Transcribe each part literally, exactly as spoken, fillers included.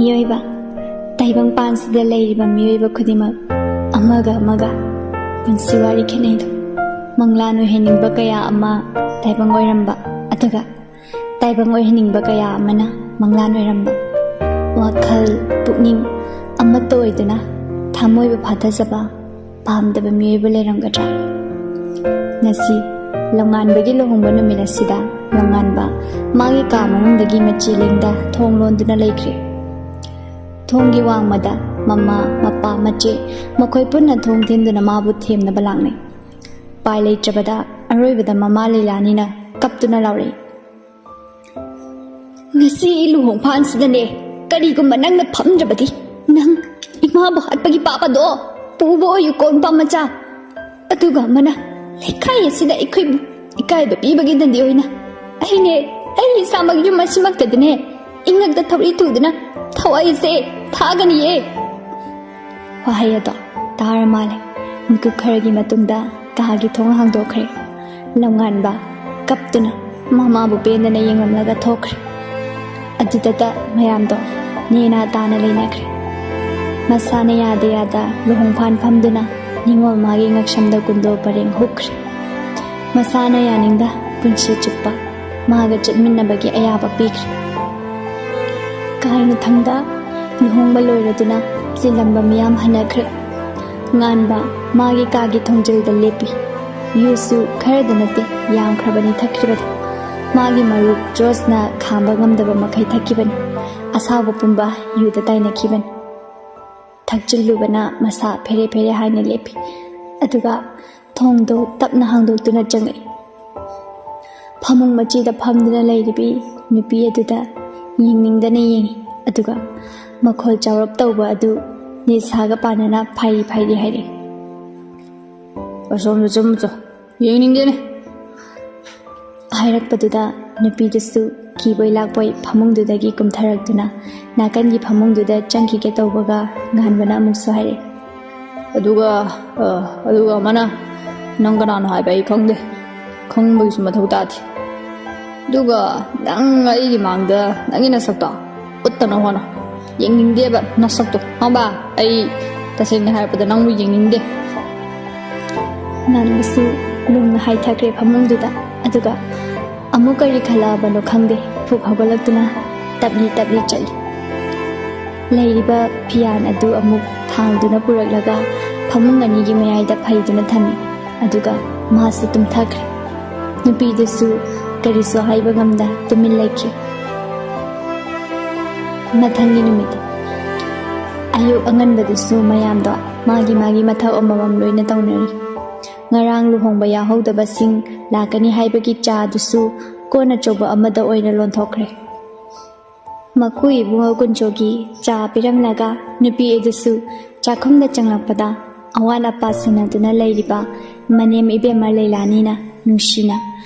ꯃꯤꯑꯣꯏꯕ, ꯇꯥꯏꯕꯪꯄꯥꯟꯁꯤꯗ ꯂꯩꯔꯤꯕ ꯃꯤꯑꯣꯏꯕ ꯈꯨꯗꯤꯡꯃꯛ ꯑꯃꯒ ꯑꯃꯒ ꯄꯨꯟꯁꯤ ꯋꯥꯔꯤ ꯈꯦꯠꯅꯩꯗꯣ꯫ ꯃꯪꯂꯥꯟ ꯑꯣꯏꯍꯟꯅꯤꯡꯕ ꯀꯌꯥ ꯑꯃ ꯇꯥꯏꯕꯪ ꯑꯣꯏꯔꯝꯕ, ꯑꯗꯨꯒ ꯇꯥꯏꯕꯪ ꯑꯣꯏꯍꯟꯅꯤꯡꯕ ꯀꯌꯥ ꯑꯃꯅ ꯃꯪꯂꯥꯟ ꯑꯣꯏꯔꯝꯕ꯫ ꯋꯥꯈꯜ, ꯄꯨꯛꯅꯤꯡ ꯑꯃꯠꯇ ꯑꯣꯏꯗꯨꯅ ꯊꯃꯣꯏꯕꯨ ꯐꯥꯊꯖꯕ ꯄꯥꯝꯗꯕ ꯃꯤꯑꯣꯏꯕ ꯂꯩꯔꯝꯒꯗ꯭ꯔꯥ? ꯉꯁꯤ ꯂꯝꯉꯥꯟꯕꯒꯤ ꯂꯨꯍꯣꯡꯕ ꯅꯨꯃꯤꯠ ꯑꯁꯤꯗ ꯂꯝꯉꯥꯟꯕ ꯃꯥꯒꯤ ꯀꯥ ꯃꯅꯨꯡꯗꯒꯤ ꯃꯆꯤ ꯂꯦꯡꯗ ꯊꯣꯡ ꯂꯣꯟꯗꯨꯅ ꯂꯩꯈ꯭ꯔꯦ꯫ ꯊꯣꯡꯒꯤ ꯋꯥꯡꯃꯗ ꯃꯃꯥ, ꯃꯄꯥ, ꯃꯆꯦ ꯃꯈꯣꯏ ꯄꯨꯟꯅ ꯊꯣꯡ ꯊꯤꯟꯗꯨꯅ ꯃꯥꯕꯨ ꯊꯦꯝꯅꯕ ꯂꯥꯛꯅꯩ꯫ ꯎꯄꯥꯏ ꯂꯩꯇ꯭ꯔꯕꯗ ꯑꯔꯣꯏꯕꯗ ꯃꯃꯥ ꯂꯤꯂꯥꯅꯤꯅ ꯀꯞꯇꯨꯅ ꯂꯥꯎꯔꯛꯏ, "ꯉꯁꯤ ꯂꯨꯍꯣꯡꯐꯥꯟꯁꯤꯗꯅꯦ, ꯀꯔꯤꯒꯨꯝꯕ ꯅꯪꯅ ꯐꯝꯗ꯭ꯔꯕꯗꯤ, ꯅꯪ ꯏꯃꯥꯕꯨ ꯍꯥꯠꯄꯒꯤ ꯄꯥꯞ ꯑꯗꯣ ꯄꯨꯕ ꯑꯣꯏꯌꯨꯀꯣ, ꯅꯨꯄꯥ ꯃꯆꯥ꯫ ꯑꯗꯨꯒ ꯑꯃꯅ, ꯂꯩꯀꯥꯏ ꯑꯁꯤꯗ ꯑꯩꯈꯣꯏꯕꯨ ꯏꯀꯥꯏꯕ ꯄꯤꯕꯒꯤꯗꯗꯤ ꯑꯣꯏꯅ ꯑꯩꯅꯦ, ꯑꯩ ꯏꯁꯥꯃꯛ ꯌꯨꯝ ꯑꯁꯤꯃꯛꯇꯗꯅꯦ ꯏꯉꯛꯇ ꯊꯧꯔꯤ ꯇꯨꯗꯨꯅ ꯊꯋꯥꯏꯁꯦ ꯊꯥꯒꯅꯤꯌꯦ"꯫ ꯋꯥꯍꯩ ꯑꯗꯣ ꯇꯥꯔ ꯃꯥꯜꯂꯦ꯫ ꯃꯤꯀꯨꯞ ꯈꯔꯒꯤ ꯃꯇꯨꯡꯗ ꯀꯥꯒꯤ ꯊꯣꯡ ꯍꯥꯡꯗꯣꯛꯈ꯭ꯔꯦ꯫ ꯂꯝꯉꯥꯟꯕ ꯀꯞꯇꯨꯅ ꯃꯃꯥꯕꯨ ꯄꯦꯟꯗꯅ ꯌꯦꯡꯂꯝꯂꯒ ꯊꯣꯛꯈ꯭ꯔꯦ꯫ ꯑꯗꯨꯗꯇ ꯃꯌꯥꯝꯗꯣ ꯅꯦꯅꯥ ꯇꯥꯅ ꯂꯩꯅꯈ꯭ꯔꯦ꯫ ꯃꯁꯥꯅ ꯌꯥꯗ ꯌꯥꯗ ꯂꯨꯍꯣꯡꯐꯥꯟ ꯐꯝꯗꯨꯅ ꯅꯤꯡꯉꯣꯜ ꯃꯥꯒꯤ ꯉꯛꯁꯝꯗ ꯀꯨꯟꯗꯣ ꯄꯔꯦꯡ ꯍꯨꯛꯈ꯭ꯔꯦ꯫ ꯃꯁꯥꯅ ꯌꯥꯅꯤꯡꯗ ꯄꯨꯟꯁꯤ ꯆꯨꯞꯄ ꯃꯥꯒ ꯆꯠꯃꯤꯟꯅꯕꯒꯤ ꯑꯌꯥꯕ ꯄꯤꯈ꯭ꯔꯦ꯫ ꯀꯥꯏꯅ ꯊꯪꯗ ꯂꯨꯍꯣꯡꯕ ꯂꯣꯏꯔꯗꯨꯅ ꯆꯤꯜꯂꯝꯕ ꯃꯤꯌꯥꯝ ꯍꯟꯅꯈ꯭ꯔꯦ꯫ ꯉꯥꯟꯕ ꯃꯥꯒꯤ ꯀꯥꯒꯤ ꯊꯣꯡꯖꯤꯜꯗ ꯂꯦꯞꯄꯤ꯫ ꯌꯨꯁꯨ ꯈꯔꯗ ꯅꯠꯇꯦ, ꯌꯥꯝꯈ꯭ꯔꯕꯅꯤ ꯊꯛꯈ꯭ꯔꯤꯕꯗꯣ꯫ ꯃꯥꯒꯤ ꯃꯔꯨꯞ ꯖꯣꯁꯅ ꯈꯥꯝꯕ ꯉꯝꯗꯕ ꯃꯈꯩ ꯊꯛꯈꯤꯕꯅꯤ꯫ ꯑꯁꯥꯎꯕ ꯄꯨꯝꯕ ꯌꯨꯗ ꯇꯥꯏꯅꯈꯤꯕꯅꯤ꯫ ꯊꯛꯆꯤꯜꯂꯨꯕꯅ ꯃꯁꯥ ꯐꯦꯔꯦ ꯐꯦꯔꯦ ꯍꯥꯏꯅ ꯂꯦꯞꯄꯤ꯫ ꯑꯗꯨꯒ ꯊꯣꯡꯗꯣ ꯇꯞꯅ ꯍꯥꯡꯗꯣꯛꯇꯨꯅ ꯆꯪꯉꯛꯏ꯫ ꯐꯃꯨꯡ ꯃꯆꯤꯗ ꯐꯝꯗꯨꯅ ꯂꯩꯔꯤꯕꯤ ꯅꯨꯄꯤ ꯑꯗꯨꯗ ꯌꯦꯡꯅꯤꯡꯗꯅ ꯌꯦꯡꯉꯤ꯫ ꯑꯗꯨꯒ ꯃꯈꯣꯜ ꯆꯥꯎꯔꯞ ꯇꯧꯕ ꯑꯗꯨ ꯅꯤꯁꯥꯒ ꯄꯥꯟꯅꯅ ꯐꯥꯏꯔꯤ ꯐꯥꯏꯔꯤ ꯍꯥꯏꯔꯛꯏ, "ꯑꯁꯣꯝꯗ ꯆꯨꯝꯃꯨꯆꯣ, ꯌꯦꯡꯅꯤꯡꯗꯦꯅꯦ"꯫ ꯍꯥꯏꯔꯛꯄꯗꯨꯗ ꯅꯨꯄꯤꯗꯨꯁꯨ ꯀꯤꯕꯣꯏ ꯂꯥꯛꯄꯣꯏ ꯐꯃꯨꯡꯗꯨꯗꯒꯤ ꯀꯨꯝꯊꯔꯛꯇꯨꯅ ꯅꯥꯀꯟꯒꯤ ꯐꯃꯨꯡꯗꯨꯗ ꯆꯪꯈꯤꯒꯦ ꯇꯧꯕꯒ ꯉꯥꯟꯕꯅ ꯑꯃꯨꯛꯁꯨ ꯍꯥꯏꯔꯛꯏ, "ꯑꯗꯨꯒ, ꯑ, ꯑꯗꯨꯒ ꯑꯃꯅ, ꯅꯪ ꯀꯅꯥꯅꯣ ꯍꯥꯏꯕ ꯑꯩ ꯈꯪꯗꯦ, ꯈꯪꯕꯒꯤꯁꯨ ꯃꯊꯧ ꯇꯥꯗꯦ꯫ ꯑꯗꯨꯒ ꯅꯪ ꯑꯩꯒꯤ ꯃꯥꯡꯗ ꯅꯪꯒꯤ ꯅꯁꯛꯇꯣ ꯎꯠꯇꯅꯕ ꯍꯣꯠꯅꯧ꯫ ꯌꯦꯡꯅꯤꯡꯗꯦꯕ ꯅꯁꯛꯇꯣ, ꯈꯪꯕ? ꯑꯩ ꯇꯁꯦꯡꯅ ꯍꯥꯏꯔꯛꯄꯗ ꯅꯪꯕꯨ ꯌꯦꯡꯅꯤꯡꯗꯦ꯫ ꯉꯥꯟꯕꯁꯨ ꯂꯨꯝꯅ ꯍꯥꯏꯊꯈ꯭ꯔꯦ ꯐꯃꯨꯡꯗꯨꯗ꯫ ꯑꯗꯨꯒ ꯑꯃꯨꯛ ꯀꯔꯤ ꯈꯜꯂꯛꯑꯕꯅꯣ ꯈꯪꯗꯦ, ꯐꯨꯛ ꯍꯧꯒꯠꯂꯛꯇꯨꯅ ꯇꯞꯂꯤ ꯇꯞꯂꯤ ꯆꯠꯂꯤ꯫ ꯂꯩꯔꯤꯕ ꯐꯤꯌꯥꯟ ꯑꯗꯨ ꯑꯃꯨꯛ ꯊꯥꯡꯗꯨꯅ ꯄꯨꯔꯛꯂꯒ ꯐꯃꯨꯡ ꯑꯅꯤꯒꯤ ꯃꯌꯥꯏꯗ ꯐꯩꯗꯨꯅ ꯊꯝꯃꯤ꯫ ꯑꯗꯨꯒ ꯃꯥꯁꯨ ꯇꯨꯝꯊꯈ꯭ꯔꯦ꯫ ꯅꯨꯄꯤꯗꯨꯁꯨ ꯀꯔꯤꯁꯨ ꯍꯥꯏꯕ ꯉꯝꯗ ꯇꯨꯃꯤꯟ ꯂꯩꯈꯤ꯫ ꯃꯊꯪꯒꯤ ꯅꯨꯃꯤꯠ꯫ ꯑꯌꯨꯛ ꯑꯉꯟꯕꯗꯨꯁꯨ ꯃꯌꯥꯝꯗꯣ ꯃꯥꯒꯤ ꯃꯥꯒꯤ ꯃꯊꯧ ꯑꯃꯃꯝ ꯂꯣꯏꯅ ꯇꯧꯅꯔꯤ꯫ ꯉꯔꯥꯡ ꯂꯨꯍꯣꯡꯕ ꯌꯥꯎꯍꯧꯗꯕꯁꯤꯡ ꯂꯥꯛꯀꯅꯤ ꯍꯥꯏꯕꯒꯤ ꯆꯥꯗꯨꯁꯨ ꯀꯣꯟ ꯑꯆꯧꯕ ꯑꯃꯗ ꯑꯣꯏꯅ ꯂꯣꯟꯊꯣꯛꯈ꯭ꯔꯦ꯫ ꯃꯀꯨ ꯏꯕꯨꯡꯉꯣ ꯀꯨꯟꯖꯣꯒꯤ ꯆꯥ ꯄꯤꯔꯝꯂꯒ ꯅꯨꯄꯤ ꯑꯗꯨꯁꯨ ꯆꯥꯛꯈꯨꯝꯗ ꯆꯪꯂꯛꯄꯗ ꯑꯋꯥꯠ ꯑꯄꯥ ꯁꯤꯟꯅꯗꯨꯅ ꯂꯩꯔꯤꯕ ꯃꯅꯦꯝ ꯏꯕꯦꯝꯃ ꯂꯩꯂꯥꯅꯤꯅ ꯅꯨꯡꯁꯤꯅ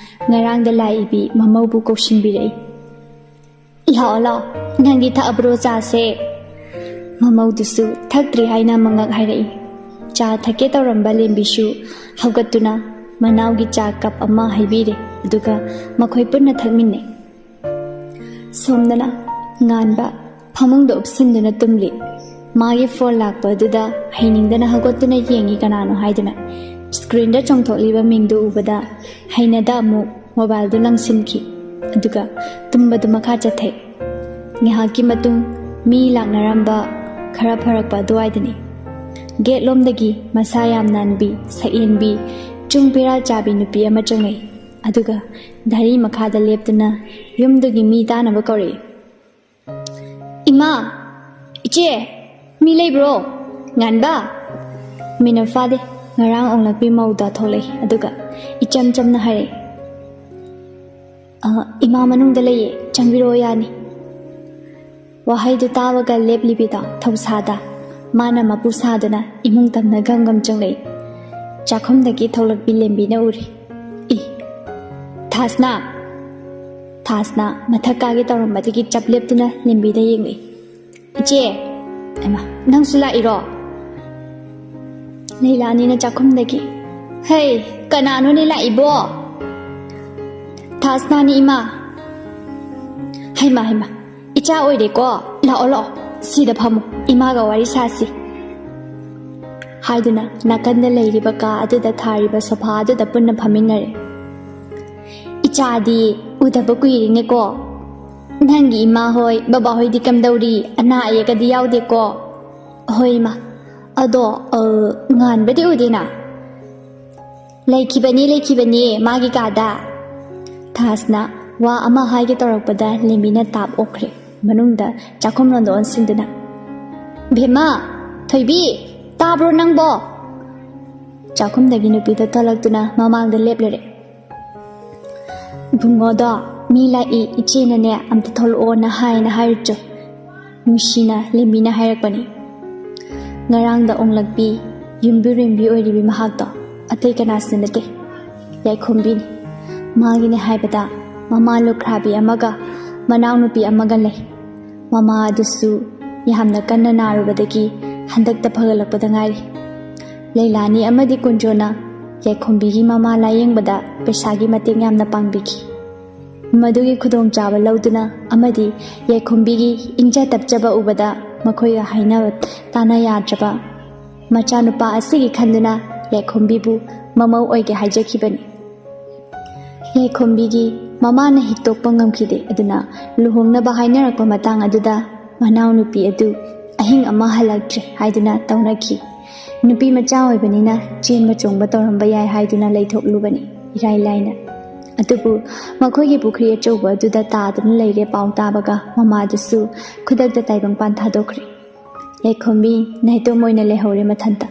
ꯉꯔꯥꯡꯗ ꯂꯥꯛꯏꯕꯤ ꯃꯃꯧꯕꯨ ꯀꯧꯁꯤꯟꯕꯤꯔꯛꯏ꯫ "ꯂꯥꯛꯑꯣ, ꯂꯥꯛꯑꯣ, ꯅꯪꯗꯤ ꯊꯛꯑꯕ꯭ꯔꯣ ꯆꯥꯁꯦ?" ꯃꯃꯧꯗꯨꯁꯨ ꯊꯛꯇ꯭ꯔꯤ ꯍꯥꯏꯅ ꯃꯉꯛ ꯍꯥꯏꯔꯛꯏ꯫ ꯆꯥ ꯊꯛꯀꯦ ꯇꯧꯔꯝꯕ ꯂꯦꯝꯕꯤꯁꯨ ꯍꯧꯒꯠꯇꯨꯅ ꯃꯅꯥꯎꯒꯤ ꯆꯥ ꯀꯞ ꯑꯃ ꯍꯩꯕꯤꯔꯦ, ꯑꯗꯨꯒ ꯃꯈꯣꯏ ꯄꯨꯟꯅ ꯊꯛꯃꯤꯟꯅꯩ꯫ ꯁꯣꯝꯗꯅ ꯉꯥꯟꯕ ꯐꯃꯨꯡꯗ ꯎꯞꯁꯤꯟꯗꯨꯅ ꯇꯨꯝꯂꯤ꯫ ꯃꯥꯒꯤ ꯐꯣꯟ ꯂꯥꯛꯄ ꯑꯗꯨꯗ ꯍꯩꯅꯤꯡꯗꯅ ꯍꯧꯒꯠꯇꯨꯅ ꯌꯦꯡꯉꯤ ꯀꯅꯥꯅꯣ ꯍꯥꯏꯗꯨꯅ꯫ ꯁ꯭ꯀ꯭ꯔꯤꯟꯗ ꯆꯣꯡꯊꯣꯛꯂꯤꯕ ꯃꯤꯡꯗꯨ ꯎꯕꯗ ꯍꯩꯅꯗ ꯑꯃꯨꯛ ꯃꯣꯕꯥꯏꯜꯗꯨ ꯂꯪꯁꯤꯟꯈꯤ꯫ ꯑꯗꯨꯒ ꯇꯨꯝꯕꯗꯨ ꯃꯈꯥ ꯆꯠꯊꯩ꯫ ꯉꯥꯏꯍꯥꯛꯀꯤ ꯃꯇꯨꯡ ꯃꯤ ꯂꯥꯛꯅꯔꯝꯕ ꯈꯔ ꯐꯔꯛꯄ ꯑꯗꯨꯋꯥꯏꯗꯅꯤ꯫ ꯒꯦꯠꯂꯣꯝꯗꯒꯤ ꯃꯁꯥ ꯌꯥꯝ ꯅꯥꯟꯕꯤ, ꯁꯛꯍꯦꯟꯕꯤ, ꯆꯨꯡ ꯐꯤꯔꯥꯜ ꯆꯥꯕꯤ ꯅꯨꯄꯤ ꯑꯃ ꯆꯪꯂꯛꯏ꯫ ꯑꯗꯨꯒ ꯘꯔꯤ ꯃꯈꯥꯗ ꯂꯦꯞꯇꯨꯅ ꯌꯨꯝꯗꯨꯒꯤ ꯃꯤ ꯇꯥꯅꯕ ꯀꯧꯔꯛꯏ꯫ "ꯏꯃꯥ! ꯏꯆꯦ! ꯃꯤ ꯂꯩꯕ꯭ꯔꯣ? ꯉꯥꯟꯕ!" ꯃꯤꯅꯠ ꯐꯥꯗꯦ, ꯉꯔꯥꯡ ꯑꯣꯡꯂꯛꯄꯤ ꯃꯧꯗ ꯊꯣꯛꯂꯛꯏ꯫ ꯑꯗꯨꯒ ꯏꯆꯝ ꯆꯝꯅ ꯍꯥꯏꯔꯛꯏ, "ꯑ, ꯏꯃꯥ ꯃꯅꯨꯡꯗ ꯂꯩꯌꯦ, ꯆꯪꯕꯤꯔꯛꯑꯣ, ꯌꯥꯅꯤ꯫" ꯋꯥꯍꯩꯗꯨ ꯇꯥꯕꯒ ꯂꯦꯞꯂꯤꯕꯤꯗꯣ ꯊꯧꯁꯥꯗ ꯃꯥꯅ ꯃꯄꯨ ꯁꯥꯗꯨꯅ ꯏꯃꯨꯡ ꯇꯝꯅ ꯒꯝ ꯒꯝ ꯆꯪꯂꯛꯏ꯫ ꯆꯥꯛꯈꯨꯝꯗꯒꯤ ꯊꯣꯛꯂꯛꯄꯤ ꯂꯦꯝꯕꯤꯅ ꯎꯔꯤ꯫ "ꯏ, ꯊꯥꯁꯅꯥ! ꯊꯥꯁꯅꯥ!" ꯃꯊꯛ ꯀꯥꯒꯦ ꯇꯧꯔꯝꯕꯗꯒꯤ ꯆꯞ ꯂꯦꯞꯇꯨꯅ ꯂꯦꯝꯕꯤꯗ ꯌꯦꯡꯂꯛꯏ꯫ "ꯏꯆꯦ!" "ꯍꯩꯃꯥ, ꯅꯪꯁꯨ ꯂꯥꯛꯏꯔꯣ?" ꯂꯩꯂꯥꯅꯤꯅ ꯆꯥꯛꯈꯨꯝꯗꯒꯤ, "ꯍꯩ, ꯀꯅꯥꯅꯣꯅꯦ ꯂꯥꯛꯏꯕꯣ?" "ꯊꯥꯁꯅꯥꯅꯤ, ꯏꯃꯥ꯫" "ꯍꯩꯃꯥ, ꯍꯩꯃꯥ, ꯏꯆꯥ ꯑꯣꯏꯔꯦꯀꯣ꯫ ꯂꯥꯛꯑꯣ, ꯂꯥꯛꯑꯣ, "ꯁꯤꯗ ꯐꯝꯃꯨ, ꯏꯃꯥꯒ ꯋꯥꯔꯤ ꯁꯥꯁꯤ" ꯍꯥꯏꯗꯨꯅ ꯅꯥꯀꯟꯗ ꯂꯩꯔꯤꯕ ꯀꯥ ꯑꯗꯨꯗ ꯊꯥꯔꯤꯕ ꯁꯣꯐꯥ ꯑꯗꯨꯗ ꯄꯨꯟꯅ ꯐꯝꯃꯤꯟꯅꯔꯦ꯫ "ꯏꯆꯥꯗꯤ ꯎꯗꯕ ꯀꯨꯏꯔꯦꯅꯦꯀꯣ꯫ ꯅꯪꯒꯤ ꯏꯃꯥ ꯍꯣꯏ, ꯕꯕꯥ ꯍꯣꯏꯗꯤ ꯀꯝꯗꯧꯔꯤ? ꯑꯅꯥ ꯑꯌꯦꯛꯀꯗꯤ ꯌꯥꯎꯗꯦꯀꯣ?" "ꯍꯣꯏ ꯏꯃꯥ, ꯑꯗꯣ, ꯑ, ꯉꯥꯟꯕꯗꯤ ꯎꯗꯦꯅ?" "ꯂꯩꯈꯤꯕꯅꯤ, ꯂꯩꯈꯤꯕꯅꯤ ꯃꯥꯒꯤ ꯀꯥꯗ꯫" ꯊꯥꯁꯅ ꯋꯥ ꯑꯃ ꯍꯥꯏꯒꯦ ꯇꯧꯔꯛꯄꯗ ꯂꯦꯝꯕꯤꯅ ꯇꯥꯞ ꯑꯣꯛꯈ꯭ꯔꯦ꯫ ꯃꯅꯨꯡꯗ ꯆꯥꯛꯈꯨꯝ ꯂꯣꯝꯗ ꯑꯣꯟꯁꯤꯟꯗꯨꯅ, "ꯚꯦꯝꯃ, ꯊꯣꯏꯕꯤ, ꯇꯥꯕ꯭ꯔꯣ ꯅꯪꯕꯣ?" ꯆꯥꯛꯈꯨꯝꯗꯒꯤ ꯅꯨꯄꯤꯗꯣ ꯊꯣꯛꯂꯛꯇꯨꯅ ꯃꯃꯥꯡꯗ ꯂꯦꯞꯂꯔꯦ꯫ "ꯏꯕꯨꯡꯉꯣꯗꯣ, ꯃꯤ ꯂꯥꯛꯏ, ꯏꯆꯦꯅꯅꯦ ꯑꯝꯇ ꯊꯣꯛꯂꯛꯑꯣꯅ ꯍꯥꯏꯅ ꯍꯥꯏꯔꯨꯆꯣ", ꯅꯨꯡꯁꯤꯅ ꯂꯦꯝꯕꯤꯅ ꯍꯥꯏꯔꯛꯄꯅꯤ꯫ ꯉꯔꯥꯡꯗ ꯑꯣꯡꯂꯛꯄꯤ, ꯌꯨꯝꯕꯨꯔꯦꯝꯕꯤ ꯑꯣꯏꯔꯤꯕꯤ ꯃꯍꯥꯛꯇꯣ ꯑꯇꯩ ꯀꯅꯥꯁꯨ ꯅꯠꯇꯦ, ꯌꯥꯏꯈꯣꯝꯕꯤꯅꯤ꯫ ꯃꯥꯒꯤꯅꯦ ꯍꯥꯏꯕꯗ ꯃꯃꯥ ꯂꯨꯈ꯭ꯔꯥꯕꯤ ꯑꯃꯒ ꯃꯅꯥꯎꯅꯨꯄꯤ ꯑꯃꯒ ꯂꯩ꯫ ꯃꯃꯥ ꯑꯗꯨꯁꯨ ꯌꯥꯝꯅ ꯀꯟꯅ ꯅꯥꯔꯨꯕꯗꯒꯤ ꯍꯟꯗꯛꯇ ꯐꯒꯠꯂꯛꯄꯗ ꯉꯥꯏꯔꯤ꯫ ꯂꯩꯂꯥꯅꯤ ꯑꯃꯗꯤ ꯀꯨꯟꯖꯣꯅ ꯌꯥꯏꯈꯣꯝꯕꯤꯒꯤ ꯃꯃꯥ ꯂꯥꯌꯦꯡꯕꯗ ꯄꯩꯁꯥꯒꯤ ꯃꯇꯦꯡ ꯌꯥꯝꯅ ꯄꯥꯡꯕꯤꯈꯤ꯫ ꯃꯗꯨꯒꯤ ꯈꯨꯗꯣꯡꯆꯥꯕ ꯂꯧꯗꯨꯅ ꯑꯃꯗꯤ ꯌꯥꯏꯈꯣꯝꯕꯤꯒꯤ ꯏꯪꯖ ꯇꯞꯆꯕ ꯎꯕꯗ ꯃꯈꯣꯏꯒ ꯍꯥꯏꯅꯕ ꯇꯥꯅ ꯌꯥꯗ꯭ꯔꯕ ꯃꯆꯥꯅꯨꯄꯥ ꯑꯁꯤꯒꯤ ꯈꯟꯗꯨꯅ ꯌꯥꯏꯈꯣꯝꯕꯤꯕꯨ ꯃꯃꯧ ꯑꯣꯏꯒꯦ ꯍꯥꯏꯖꯈꯤꯕꯅꯤ꯫ ꯌꯥꯏꯈꯣꯝꯕꯤꯒꯤ ꯃꯃꯥꯅ ꯍꯤꯛꯇꯣꯛꯄ ꯉꯝꯈꯤꯗꯦ꯫ ꯑꯗꯨꯅ ꯂꯨꯍꯣꯡꯅꯕ ꯍꯥꯏꯅꯔꯛꯄ ꯃꯇꯥꯡ ꯑꯗꯨꯗ ꯃꯅꯥꯎꯅꯨꯄꯤ ꯑꯗꯨ ꯑꯍꯤꯡ ꯑꯃ ꯍꯜꯂꯛꯇ꯭ꯔꯦ ꯍꯥꯏꯗꯨꯅ ꯇꯧꯅꯈꯤ꯫ ꯅꯨꯄꯤ ꯃꯆꯥ ꯑꯣꯏꯕꯅꯤꯅ ꯆꯦꯟꯕ ꯆꯣꯡꯕ ꯇꯧꯔꯝꯕ ꯌꯥꯏ ꯍꯥꯏꯗꯨꯅ ꯂꯩꯊꯣꯛꯂꯨꯕꯅꯤ ꯏꯔꯥꯏ ꯂꯥꯏꯅ꯫ ꯑꯗꯨꯕꯨ ꯃꯈꯣꯏꯒꯤ ꯄꯨꯈ꯭ꯔꯤ ꯑꯆꯧꯕ ꯑꯗꯨꯗ ꯇꯥꯗꯨꯅ ꯂꯩꯔꯦ ꯄꯥꯎ ꯇꯥꯕꯒ ꯃꯃꯥꯗꯨꯁꯨ ꯈꯨꯗꯛꯇ ꯇꯥꯏꯕꯪꯄꯥꯟ ꯊꯥꯗꯣꯛꯈ꯭ꯔꯦ꯫ ꯌꯥꯏꯈꯣꯝꯕꯤ ꯅꯥꯏꯇꯣꯝ ꯑꯣꯏꯅ ꯂꯩꯍꯧꯔꯦ ꯃꯊꯟꯇ꯫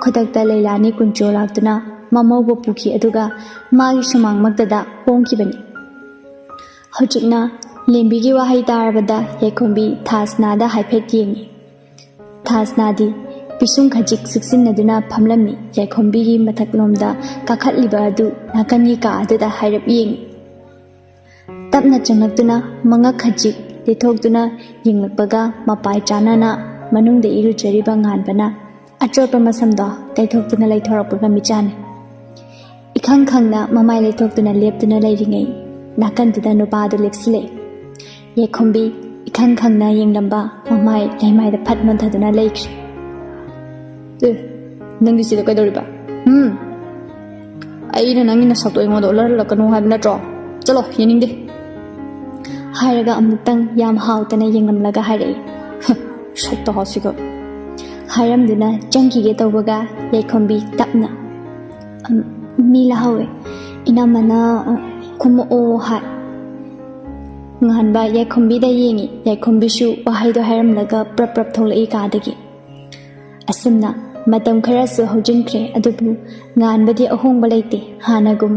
ꯈꯨꯗꯛꯇ ꯂꯩꯂꯥꯅꯤ ꯀꯨꯟꯆꯣ ꯂꯥꯛꯇꯨꯅ ꯃꯃꯧꯕꯨ ꯄꯨꯈꯤ, ꯑꯗꯨꯒ ꯃꯥꯒꯤ ꯁꯨꯃꯥꯡꯃꯛꯇꯗ ꯍꯣꯡꯈꯤꯕꯅꯤ꯫ ꯍꯧꯖꯤꯛꯅ ꯂꯦꯝꯕꯤꯒꯤ ꯋꯥꯍꯩ ꯇꯥꯔꯕꯗ ꯌꯥꯏꯈꯣꯝꯕꯤ ꯊꯥꯁꯅꯥꯗ ꯍꯥꯏꯐꯦꯠ ꯌꯦꯡꯉꯤ꯫ ꯊꯥꯁꯅꯥꯗꯤ ꯄꯤꯁꯨꯝ ꯈꯖꯤꯛ ꯁꯨꯛꯆꯤꯟꯅꯗꯨꯅ ꯐꯝꯂꯝꯃꯤ꯫ ꯌꯥꯏꯈꯣꯝꯕꯤꯒꯤ ꯃꯊꯛꯂꯣꯝꯗ ꯀꯥꯈꯠꯂꯤꯕ ꯑꯗꯨ ꯅꯥꯀꯟꯒꯤ ꯀꯥ ꯑꯗꯨꯗ ꯍꯥꯏꯔꯞ ꯌꯦꯡꯉꯤ꯫ ꯇꯞꯅ ꯆꯪꯂꯛꯇꯨꯅ ꯃꯉꯛ ꯈꯖꯤꯛ ꯂꯤꯊꯣꯛꯇꯨꯅ ꯌꯦꯡꯂꯛꯄꯒ ꯃꯄꯥꯏ ꯆꯥꯅꯅ ꯃꯅꯨꯡꯗ ꯏꯔꯨꯖꯔꯤꯕ ꯉꯥꯟꯕꯅ ꯑꯆꯣꯠꯄ ꯃꯁꯝꯗꯣ ꯇꯩꯊꯣꯛꯇꯨꯅ ꯂꯩꯊꯣꯔꯛꯄꯒ ꯃꯤꯠꯆꯥꯟꯅꯩ꯫ ꯏꯈꯪ ꯈꯪꯅ ꯃꯃꯥꯏ ꯂꯩꯊꯣꯛꯇꯨꯅ ꯂꯦꯞꯇꯨꯅ ꯂꯩꯔꯤꯉꯩ ꯅꯥꯀꯟꯗꯨꯗ ꯅꯨꯄꯥꯗꯨ ꯂꯦꯞꯁꯤꯜꯂꯛꯏ꯫ ꯌꯥꯏꯈꯣꯝꯕꯤ ꯏꯈꯪ ꯈꯪꯅ ꯌꯦꯡꯂꯝꯕ ꯃꯃꯥꯏ ꯂꯩꯃꯥꯏꯗ ꯐꯠ ꯅꯣꯟꯊꯗꯨꯅ ꯂꯩꯈ꯭ꯔꯦ꯫ "ꯑꯦ, ꯅꯪꯗꯤ ꯁꯤꯗ ꯀꯩꯗꯧꯔꯤꯕ? ꯎꯝ, ꯑꯩꯅ ꯅꯪꯒꯤ ꯅꯁꯛꯇꯣ ꯑꯩꯉꯣꯟꯗ ꯎꯠꯍꯜꯂꯛꯀꯅꯨ ꯍꯥꯏꯕ ꯅꯠꯇ꯭ꯔꯣ? ꯆꯠꯂꯣ, ꯌꯦꯡꯅꯤꯡꯗꯦ," ꯍꯥꯏꯔꯒ ꯑꯃꯨꯛꯇꯪ ꯌꯥꯝ ꯍꯥꯎꯇꯅ ꯌꯦꯡꯂꯝꯂꯒ ꯍꯥꯏꯔꯛꯏ꯫ "ꯍ, ꯁꯛꯇ ꯍꯥꯎꯁꯤꯒ," ꯍꯥꯏꯔꯝꯗꯨꯅ ꯆꯪꯈꯤꯒꯦ ꯇꯧꯕꯒ ꯌꯥꯏꯈꯣꯝꯕꯤ ꯇꯞꯅ, "ꯑꯝ, ꯃꯤ ꯂꯥꯛꯍꯧꯋꯦ, ꯏꯅꯝꯃꯅ, ꯑ, ꯀꯨꯝꯃꯛꯑꯣ ꯍꯥꯏ꯫" ꯉꯍꯥꯟꯕ ꯌꯥꯏꯈꯣꯝꯕꯤꯗ ꯌꯦꯡꯉꯤ꯫ ꯌꯥꯏꯈꯣꯝꯕꯤꯁꯨ ꯋꯥꯍꯩꯗꯣ ꯍꯥꯏꯔꯝꯂꯒ ꯄ꯭ꯔꯞ ꯄ꯭ꯔꯞ ꯊꯣꯛꯂꯛꯏ ꯀꯥꯗꯒꯤ꯫ ꯑꯁꯨꯝꯅ ꯃꯇꯝ ꯈꯔꯁꯨ ꯍꯧꯖꯤꯟꯈ꯭ꯔꯦ, ꯑꯗꯨꯕꯨ ꯉꯥꯟꯕꯗꯤ ꯑꯍꯣꯡꯕ ꯂꯩꯇꯦ꯫ ꯍꯥꯟꯅꯒꯨꯝ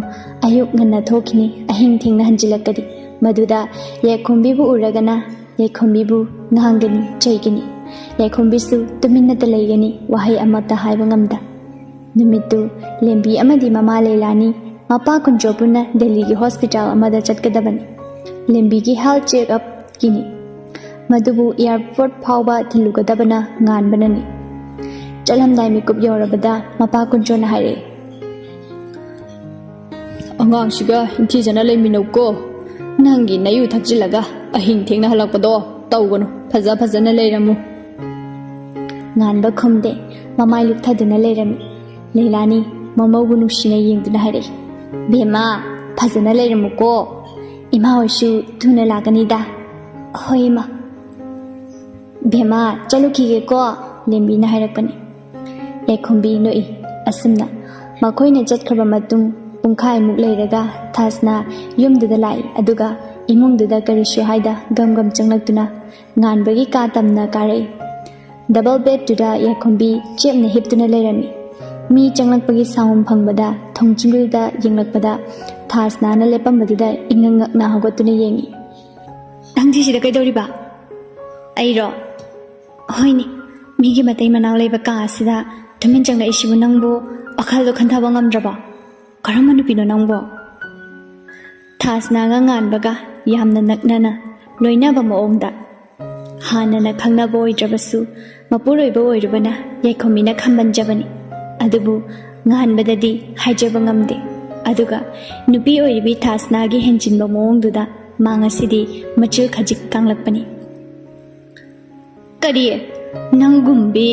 ꯑꯌꯨꯛ ꯉꯟꯅ ꯊꯣꯛꯈꯤꯅꯤ, ꯑꯍꯤꯡ ꯊꯦꯡꯅ ꯍꯟꯖꯤꯜꯂꯛꯀꯅꯤ꯫ ꯃꯗꯨꯗ ꯌꯥꯏꯈꯣꯝꯕꯤꯕꯨ ꯎꯔꯒꯅ ꯌꯥꯏꯈꯣꯝꯕꯤꯕꯨ ꯉꯥꯡꯒꯅꯤ, ꯆꯩꯒꯅꯤ꯫ ꯌꯥꯏꯈꯣꯝꯕꯤꯁꯨ ꯇꯨꯃꯤꯟꯅꯇ ꯂꯩꯒꯅꯤ, ꯋꯥꯍꯩ ꯑꯃꯠꯇ ꯍꯥꯏꯕ ꯉꯝꯗ꯫ ꯅꯨꯃꯤꯠꯇꯨ ꯂꯦꯝꯕꯤ ꯑꯃꯗꯤ ꯃꯃꯥ ꯂꯩꯂꯥꯅꯤ ꯃꯄꯥ ꯀꯨꯟꯖꯣ ꯄꯨꯟꯅ ꯗꯦꯜꯂꯤꯒꯤ ꯍꯣꯁꯄꯤꯇꯥꯜ ꯑꯃꯗ ꯆꯠꯀꯗꯕꯅꯤ꯫ ꯂꯦꯝꯕꯤꯒꯤ ꯍꯦꯜꯊ ꯆꯦꯛꯑꯞꯀꯤꯅꯤ꯫ ꯃꯗꯨꯕꯨ ꯑꯦꯌꯥꯔꯄꯣꯔꯠ ꯐꯥꯎꯕ ꯊꯤꯜꯂꯨꯒꯗꯕꯅ ꯉꯥꯟꯕꯅꯅꯤ꯫ ꯆꯠꯂꯝꯗꯥꯏ ꯃꯤꯀꯨꯞ ꯌꯧꯔꯕꯗ ꯃꯄꯥ ꯀꯨꯟꯖꯣꯅ ꯍꯥꯏꯔꯛꯏ, "ꯑꯉꯥꯡꯁꯤꯒ ꯏꯪꯊꯤꯖꯅ ꯂꯩꯃꯤꯟꯅꯧꯀꯣ꯫ ꯅꯪꯒꯤ ꯅꯌꯨ ꯊꯛꯆꯤꯜꯂꯒ ꯑꯍꯤꯡ ꯊꯦꯡꯅ ꯍꯜꯂꯛꯄꯗꯣ ꯇꯧꯒꯅꯨ꯫ ꯐꯖ ꯐꯖꯅ ꯂꯩꯔꯝꯃꯨ꯫" ꯉꯥꯟꯕ ꯈꯨꯝꯗꯦ꯫ ꯃꯃꯥꯏ ꯂꯨꯞꯊꯗꯨꯅ ꯂꯩꯔꯝꯃꯤ꯫ ꯂꯩꯂꯥꯅꯤ ꯃꯃꯧꯕꯨ ꯅꯨꯡꯁꯤꯅ ꯌꯦꯡꯗꯨꯅ ꯍꯥꯏꯔꯛꯏ, "ꯕꯦꯝꯃ, ꯐꯖꯅ ꯂꯩꯔꯝꯃꯨꯀꯣ꯫ ꯏꯃꯥ ꯍꯣꯏꯁꯨ ꯊꯨꯅ ꯂꯥꯛꯀꯅꯤꯗ꯫" "ꯍꯣꯏ, ꯏꯃꯥ꯫" "ꯕꯦꯝꯃ, ꯆꯠꯂꯨꯈꯤꯒꯦꯀꯣ," ꯂꯦꯝꯕꯤꯅ ꯍꯥꯏꯔꯛꯄꯅꯤ꯫ ꯌꯥꯏꯈꯣꯝꯕꯤ ꯅꯣꯛꯏ꯫ ꯑꯁꯨꯝꯅ ꯃꯈꯣꯏꯅ ꯆꯠꯈ꯭ꯔꯕ ꯃꯇꯨꯡ ꯄꯨꯡꯈꯥꯏꯃꯨꯛ ꯂꯩꯔꯒ ꯊꯥꯁꯅ ꯌꯨꯝꯗꯨꯗ ꯂꯥꯛꯏ, ꯑꯗꯨꯒ ꯏꯃꯨꯡꯗꯨꯗ ꯀꯔꯤꯁꯨ ꯍꯥꯏꯗ ꯒꯝ ꯒꯝ ꯆꯪꯂꯛꯇꯨꯅ ꯉꯥꯟꯕꯒꯤ ꯀꯥ ꯇꯝꯅ ꯀꯥꯔꯛꯏ꯫ ꯗꯕꯜ ꯕꯦꯗꯇꯨꯗ ꯌꯥꯏꯈꯣꯝꯕꯤ ꯆꯦꯞꯅ ꯍꯤꯞꯇꯨꯅ ꯂꯩꯔꯝꯃꯤ꯫ ꯃꯤ ꯆꯪꯂꯛꯄꯒꯤ ꯁꯥꯎꯟ ꯐꯪꯕꯗ ꯊꯣꯡꯖꯤꯡꯗꯨꯗ ꯌꯦꯡꯂꯛꯄꯗ ꯊꯥꯁꯅꯥꯅ ꯂꯦꯞꯄꯝꯕꯗꯨꯗ ꯏꯉꯛ ꯉꯛꯅ ꯍꯧꯒꯠꯇꯨꯅ ꯌꯦꯡꯉꯤ꯫ "ꯅꯪꯗꯤ ꯁꯤꯗ ꯀꯩꯗꯧꯔꯤꯕ?" "ꯑꯩꯔꯣ? ꯍꯣꯏꯅꯦ, ꯃꯤꯒꯤ ꯃꯇꯩ ꯃꯅꯥꯎ ꯂꯩꯕ ꯀꯥ ꯑꯁꯤꯗ ꯇꯨꯃꯤꯟ ꯆꯪꯂꯛꯏꯁꯤꯕꯨ ꯅꯪꯕꯨ ꯋꯥꯈꯜꯗꯣ ꯈꯟꯊꯕ ꯉꯝꯗ꯭ꯔꯕꯣ? ꯀꯔꯝꯕ ꯅꯨꯄꯤꯅꯣ ꯅꯪꯕꯣ?" ꯊꯥꯁꯅꯥꯒ ꯉꯥꯟꯕꯒ ꯌꯥꯝꯅ ꯅꯛꯅꯅ ꯂꯣꯏꯅꯕ ꯃꯑꯣꯡꯗ꯫ ꯍꯥꯟꯅꯅ ꯈꯪꯅꯕ ꯑꯣꯏꯗ꯭ꯔꯕꯁꯨ ꯃꯄꯨꯔꯣꯏꯕ ꯑꯣꯏꯔꯨꯕꯅ ꯌꯥꯏꯈꯣꯝꯕꯤꯅ ꯈꯝꯕꯟꯖꯕꯅꯤ꯫ ꯑꯗꯨꯕꯨ ꯉꯥꯟꯕꯗꯗꯤ ꯍꯥꯏꯖꯕ ꯉꯝꯗꯦ꯫ ꯑꯗꯨꯒ ꯅꯨꯄꯤ ꯑꯣꯏꯔꯤꯕꯤ ꯊꯥꯁꯅꯥꯒꯤ ꯍꯦꯟꯖꯤꯟꯕ ꯃꯑꯣꯡꯗꯨꯗ ꯃꯥ ꯉꯁꯤꯗꯤ ꯃꯆꯤꯜ ꯈꯖꯤꯛ ꯀꯥꯡꯂꯛꯄꯅꯤ꯫ ꯀꯔꯤ? ꯅꯪꯒꯨꯝꯕꯤ